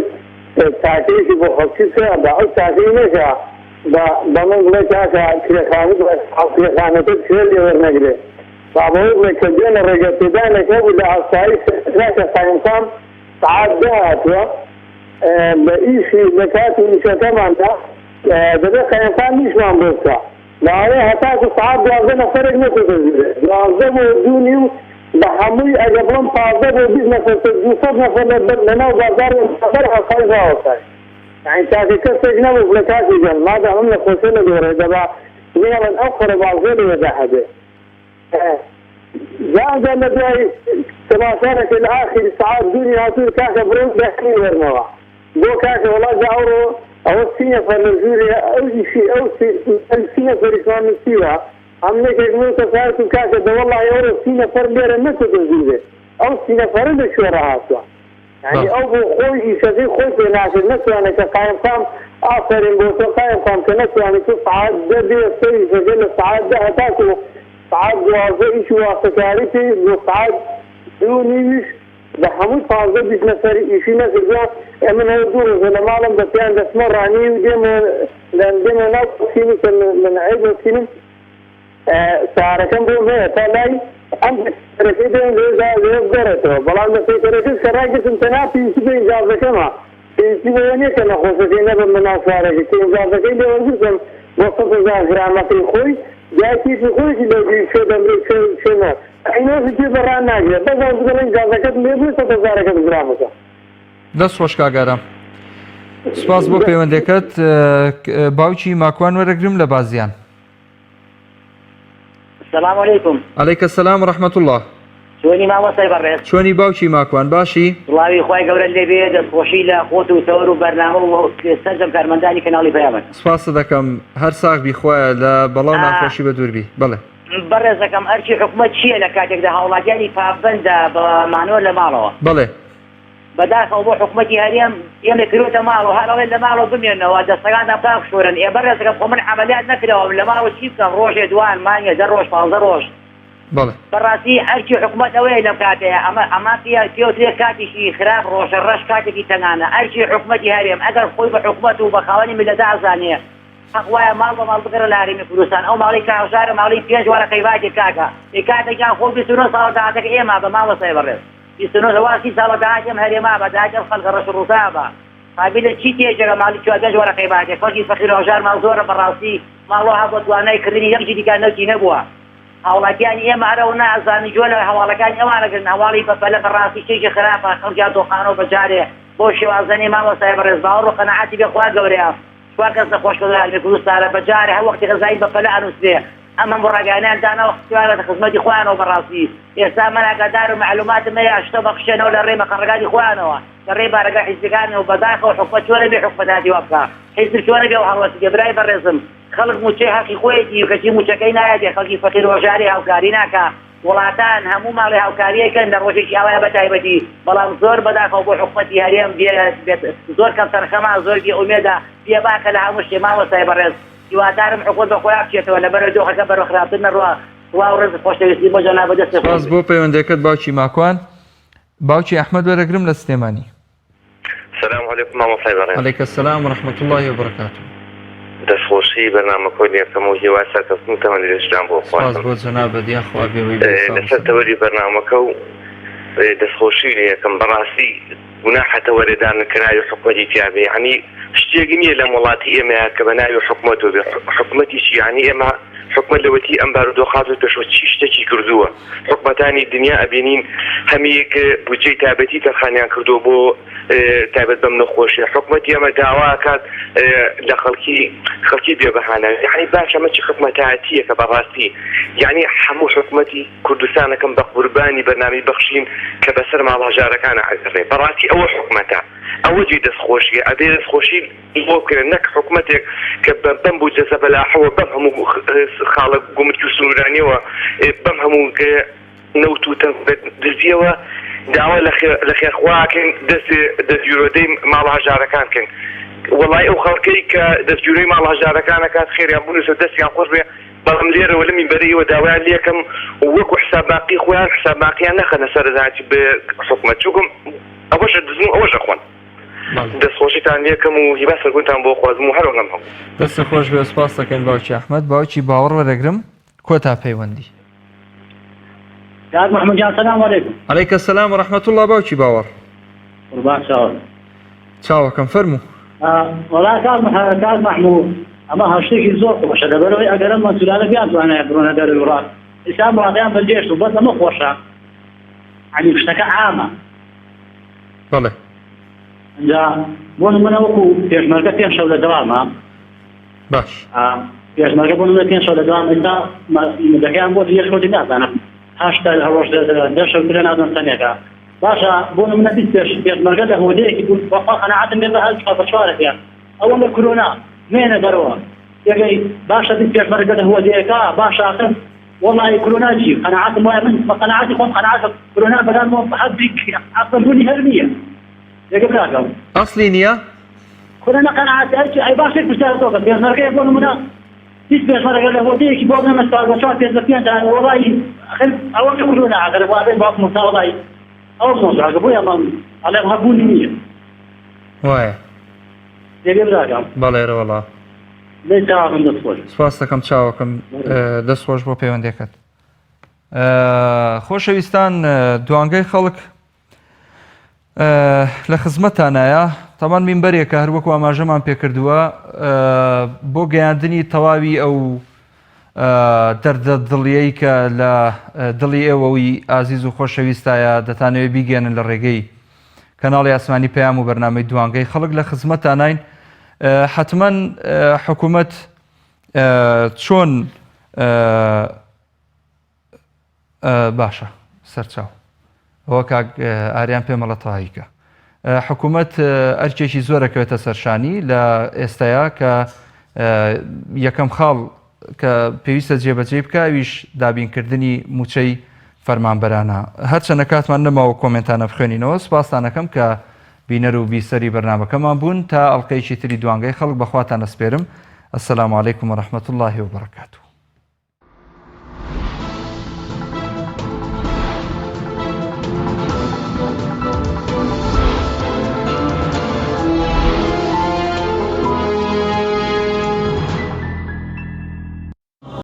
چاکەیەکی بۆ خەڵکی بکە با ئەو چاکەی نەکا بە بە من بڵێ کاکە کرێخانە کرێخانەکەت کرێ لێ وەرنەگرێ با بەوە بڵێ کە دوێنێ ڕێگە پێدانێک هەبوو لە ئاسایش سەرەتا کە قایمقام سەعات دە هاتووە لە ئیشی لە کاتی ئیشەکەماندا دەبێ قایمقام ئیشمان بۆ بکا لەوانەیە هەتاکو سەعات 12 نەفەرێک نەچێتە ژوورێ 12 بۆ دوو نیو بە هەمووی ئەگەر بڵێم 15 بۆ 20 نەفەر کە 200 نەفەر لە ناو بازاڕی بەر ئاسایش ڕاوەستاین یانی تاکە کەسێک نەبوو بڵێ کاکە گیان مادام ئەم نەخۆشیە لە گۆڕێ دەبا بهێڵن ئەو قەرەباڵغیە لەوێدا هەبێ جا ئەوجا لە دوای تەماشا دەکەی لە ئاخیری سەعات دوونی هاتوون کاکە بڕۆن بەیانی وەرنەوە بۆ کاکە وەڵا جا ئەوڕۆ ئەوە سی نەفەر لە ژوورێ ئەو ئیشی ئەو سی نەفەریشمان نووسیوە ئەم یەکێک من کەسایەتم کاکە دە وەڵاهی ئەوڕۆ سی نەفەر لێرە نەچۆتە ژوورێ ئەو سی نەفەرە لە کوێ ڕاهاتووە یانی ئەو بۆ خۆی ئیشەکەی خۆی پێ ناکرد نەتوانێت کە قایمقام ئافەرین بۆ تۆ قایمقام کە نەتوانی تۆ سەعات دە بێ سەر ئیشەکەی لە سەعات دە هەتاکو سەعات 12 ئیش و واستەکاری پێی بۆ سەعات دوو نیویش بە هەمووی 15 20 نەفەری ئیشی نەکردووە ئێ من ئەوە دوو ڕۆژە لە ماڵم بە پێیان دەچمە ڕانی و دێمەوە دێمەوە ناو بۆکسینی کە من عەیب بۆکسینم سەیارەکەم بۆم هەیە تا لای ئەم پەیکەرەکەی دێم لێدا لێ بگەڕێتەوە بەڵام لە پەیکەرەکەش کە ڕاگرتم تەنها پێویستی بە ئینجازەکەمە پێویستی بەوە نییە کە نەخۆشەکەی نەبەم بە ناو شارەکە کە ئینجازەکەی لێ وەرگرتم بۆ 100,000 گرامەکەی خۆی. دوای کەیفی خۆیشی لەو دیوی کوێ دەمرێ کوێ کوێ نا عینۆشی پێ بە ڕان ناگرێ بەس ئەو دەڵێ ئیجازەکەتم لێ بووە سەد هەزارەکەت گرامەکە. دەست خۆش کاک ئارام. سپاس بۆ پەیوەندەکەت باوکی ماکوان وەرەگرم لە بازیان. سلام علیکم. علیک السلام و رحمت اللە. چۆنی مامۆستای بەڕێز؟ چۆنی باوکی ماکوان باشی؟ سڵاوی خوای گەورەت لێ بێ دەستخۆشی لە خۆت و تەوەر و بەرنامە و سەرجەم کارمەندانی کەناڵی پەیامن. سپاست دەکەم هەر ساغ بی خوایە لە بەڵا و ناخۆشی بە دوور بی بەڵێ. بەڕێزەکەم ئەرکی حکومەت چییە لە کاتێکدا هاوڵاتیانی پابەندە بە مانەوە لە ماڵەوە؟ بەڵێ. بەداخەوە بۆ حکومەتی هەرێم ئێمەی کردۆتە ماڵەوە هەر ئەڵێن لە ماڵەوە بمێنەوە دەستەکانتان پاک بشۆرن ئێ بەڕێزەکەم خۆ من عەمەلیات نەکراوم لە ماڵەوە چی بکەم ڕۆژێ دوان مانگێ دە ڕۆژ پانزە ڕۆژ بەڵێ. بەڕاستی ئەرکی حکومەت ئەوەیە لەم کاتەیە ئەمە ئەمە پێ پێوترێ کاتێکی خراپ ڕۆژە ڕەش کاتێکی تەنگانە ئەرکی حکومەتی هەرێم ئەگەر خۆی بە حکومەت و بە خاوەنی میللەتە ئەزانێ حەق وایە ماڵ بە ماڵ بگەڕێ لە هەرێمی کوردستان ئەو ماڵەی کە هەژارە ماڵی پێنج وەرەقەی باجێ کاکە ئێ کاکە گیان خۆ 29 ساڵە داهاتەکە ئێمە بە مامۆستای بەڕێز 29 لەوا سی ساڵە داهاتی ئەم هەرێمە بە داهاتی ئەم خەڵکە ڕەش و ڕووتە بە قابیلە چی تێجێگە ماڵی چوار پێنج وەرەقەی باجێ خەڵکی فەقیر و هەژار ماڵ زۆرە بەڕاستی ماڵۆ هەبووە توانای کڕینی یەک جریکان نەوتی نەبووە هاوڵاتیانی ئێمە هەر ئەوە نازانن گوێ لە هەواڵەکانی ئەوان ئەگرن هەواڵی بەپەلە بەڕاستی شتێکی خراپە خەڵکیان تۆقانەوە بەجارێ بەو شێوازە نیە مامۆستای بەڕێز باوەڕ و قەناعەتی بێ خوا گەورەیە چوار کەس نەخۆش کەوتن هەرێمی کوردستانە بەجارێ هەر وەختی غەزایی بەپەلە ئەنوسرێ ئەم هەموو ڕاگەیانەیان داناوە خستویانەتە خزمەتی خۆیانەوە بەڕاستی ئێستا من ئاگادار و مەعلوماتم هەیە شتە بەخشێنەوە لە ڕێی مەقەڕەکانی خۆیانەوە لە ڕێی بارەگا حیزبەکانەوە بەداخەوە حکومەت چۆنە بێ حکومەتاتی وا بکا حیزب چۆنە بێ ئەو هەڵوەستی بێ برای بەڕێزم خەڵک موچەی هەقی خۆیەتی و کەچی موچەکەی نایەتێ خەڵکی فەقیر و هەژاری هاوکاری ناکا وڵاتان هەموو ماڵێ هاوکاریەکەن لە ڕۆژێکی ئاوایە بە تایبەتی بەڵام زۆر بەداخەوە بۆ حکومەتی هەرێم بێ زۆر کەم تەرخەمە زۆر بێ ئومێدە بێ باکە لە هەموو شتێ مامۆستای بەڕێز هیوادارم حکومەت بە خۆیا بچێتەوە لەبەر دۆخەکە بەرەو خراپتر نەڕوا سڵاو ڕێز و خۆشەویستی بۆ جەنابت دەستت خۆش سپاس بێ. بۆ پەیوەندیەکەت باوکی ماکوان. باوکی ئەحمەد وەرەگرم لە سلێمانی. سلام علیکم مامۆستای بەڕێز. علیک السلام و رحمة اللە و برکاته. دەستخۆشی بەرنامەکەو لێکەم و هیوای سەرکەوتن و تەمەن درێژتان بۆ سپاس خوازم. بۆ جەنابت یاخوا بێوەی بێ ساغ و لەسەر سەلام. تەوەری بەرنامەکە و دەستخۆشی لێکەم بەڕاستی گوناحە تەوەرێدان کە ناوی حکومەتی تیابێ یەعنی شتێک نییە لەم وڵاتی ئێمەیا کە بە ناوی حکومەتەوە بێ حکومەتی چی یەعنی ئێمە حکومەت لەوەتی ئەم بارودۆخە هاتۆتە پێشەوە چی شتێکی کردووە حکومەتانی دنیا ئەبینین هەمیک بودجەی تایبەتی تەرخانیان کردووە بۆ تایبەت بەم نەخۆشیە حکومەتی ئەمە داوا ئەکات لە خەڵکی خەڵکی بێ بەهانە یعنی باش ئەمە چی حکومەتایەتیەکە بەڕاستی یعنی هەموو حکومەتی کوردستانەکەم بە قوربانی بەرنامەی بەخشین کە بەسەر ماڵ هەژارەکانە ئەگەڕێ بەڕاستی ئەوە حکومەتە ئەوە جێی دەستخۆشیە ئەبێ دەستخۆشی بۆ بکرێت نەک حکومەتێک کە بەم بودجە زەبەلاحەوە بەم هەموو خاڵە گومرکی و سنوورانیەوە بەم هەموو نەوت و دزیەوە داوا لە خێرخواکەین دەست دەستگیرۆدەی ماڵە هەژارەکان بکەین وەڵای ئەو خەڵکەی کە دەستگیرۆی ماڵە هەژارەکان ئەکات خێریان بنووسە دەستیان خۆش بێ بەڵام لێرەوە لەم مینبەرەی ئێوە داوایان لێکەم وەکو حساب باقی خۆیان حساب باقیان نەخەنە سەر زانتی حکومەت چونکە ئەوەش ئەدزن و ئەوەش ئەخۆن. دەستخۆشیتان لێکەم و هیوا سەرکەوتنتان بۆ خوازم و هەر وەک ئەم هەموو. دەستت خۆش بێ سوپاست دەکەین باوکی ئەحمەد باوکی باوەڕ وەرەگرم کۆتا پەیوەندی. کاک محمود جان سلام علیکم. علیک السلام و رحمة اللە باوکی باوەڕ. قوربان چاوەکەم. چاوەکەم فەرموو. وەڵا کاک کاک محمود ئەمە هەشتێکی زۆر خۆشە لەبەرئەوەی ئەگەر ئەم مەسولانە بیانتوانایە بڕۆنە دەرەوەی وڵات ئیستا ئەم وڵاتەیان بەجێهێشت و بەس ئەمە خۆشە یانی شتەکە عامە. بەڵێ. ئینجا بۆ نمونە وەکو پێشمەرگە پێنج شەو لە دەوامە باش پێشمەرگە بۆ نمونە پێنج شەو لە دەوام ئێستا مدەکەیان بۆ درێژ کەوتی نازانم هەشت ڕۆژ دە شەو ترە نازانم چەندێکە باشە بۆ نمونە 20 پێش پێشمەرگە لە هۆدەیەکی بوو بەخوا قەناعەتم بێ بە هەر چوار بە چوارەکە ئەوە لە کۆرۆنا نوێنە دەرەوە تێگەی باشە 20 پێشمەرگە لە هۆدەیەکە باشە ئاخر وەڵایی کۆرۆنا چی قەناعەتم وایە من بە قەناعەتی خۆم قەناعەت کۆرۆنا بەلامەوە حەزی ئەسڵەن بوونی هەر نییە یەکە براکەم ئەسلی نییە کۆرۆنا قەناعەت هەرچی ئەی باش یەک پرسیار تۆ بکەم پێشمەرگەیە بۆ نمونە هیچ پێشمەرگە لە هۆتەیەکی بۆ نەمە چوار بە چوار پێنج بە پێنج وەڵایی ئەخر ئەوە کە کۆرۆنا ئەگەر وابێ باوکم وتا وەڵایی ئەوە مۆزعەکە بۆیە من ئەڵێم هەبوونی نییە وایە دەبێ براکەم بەڵێ رەوەڵا دەی چاوەکەم دەست خۆش. سپاست دەکەم چاوەکەم دەست خۆش بۆ پەیوەندەکەت. خۆشەویستان دوانگەی خەڵک لە خزمەتانایە تەمان مینبەرێکە هەروەکو ئاماژەمان پێکردووە بۆ گەیاندنی تەواوی ئەو. دەردە دڵیەی کە لە دڵی ئێوەی ئازیز و خۆشەویستایە دەتانەوێت بیگەێنن لە ڕێگەی کەناڵی ئاسمانی پەیام و بەرنامەی دوانگەی خەڵک لە خزمەتانین حتمما حکوومەت چۆن باشە سەرچاو ئەوە کاک ئاریان پێمەڵە تەواویکە حکوومەت ئەرکێکی زۆرەکەوێتە سەرشانی لە ئێستایا کە یەکەم خاڵ کە پێویستە جێبەجێ بکە ئەویش دابینکردنی موچەی فەرمانبەرانە هەرچەنە کاتمان نەماوە کۆمنتانە بخوێنینەوە سپاستانەکەم کە بینەر و بیسەری بەرنمەکەمان بوون تا ئەڵلقەیەکی تری دوانگەی خەڵک بەخواتان ئەسپێرم السلام علیکم ورحمة الله وبرکاته.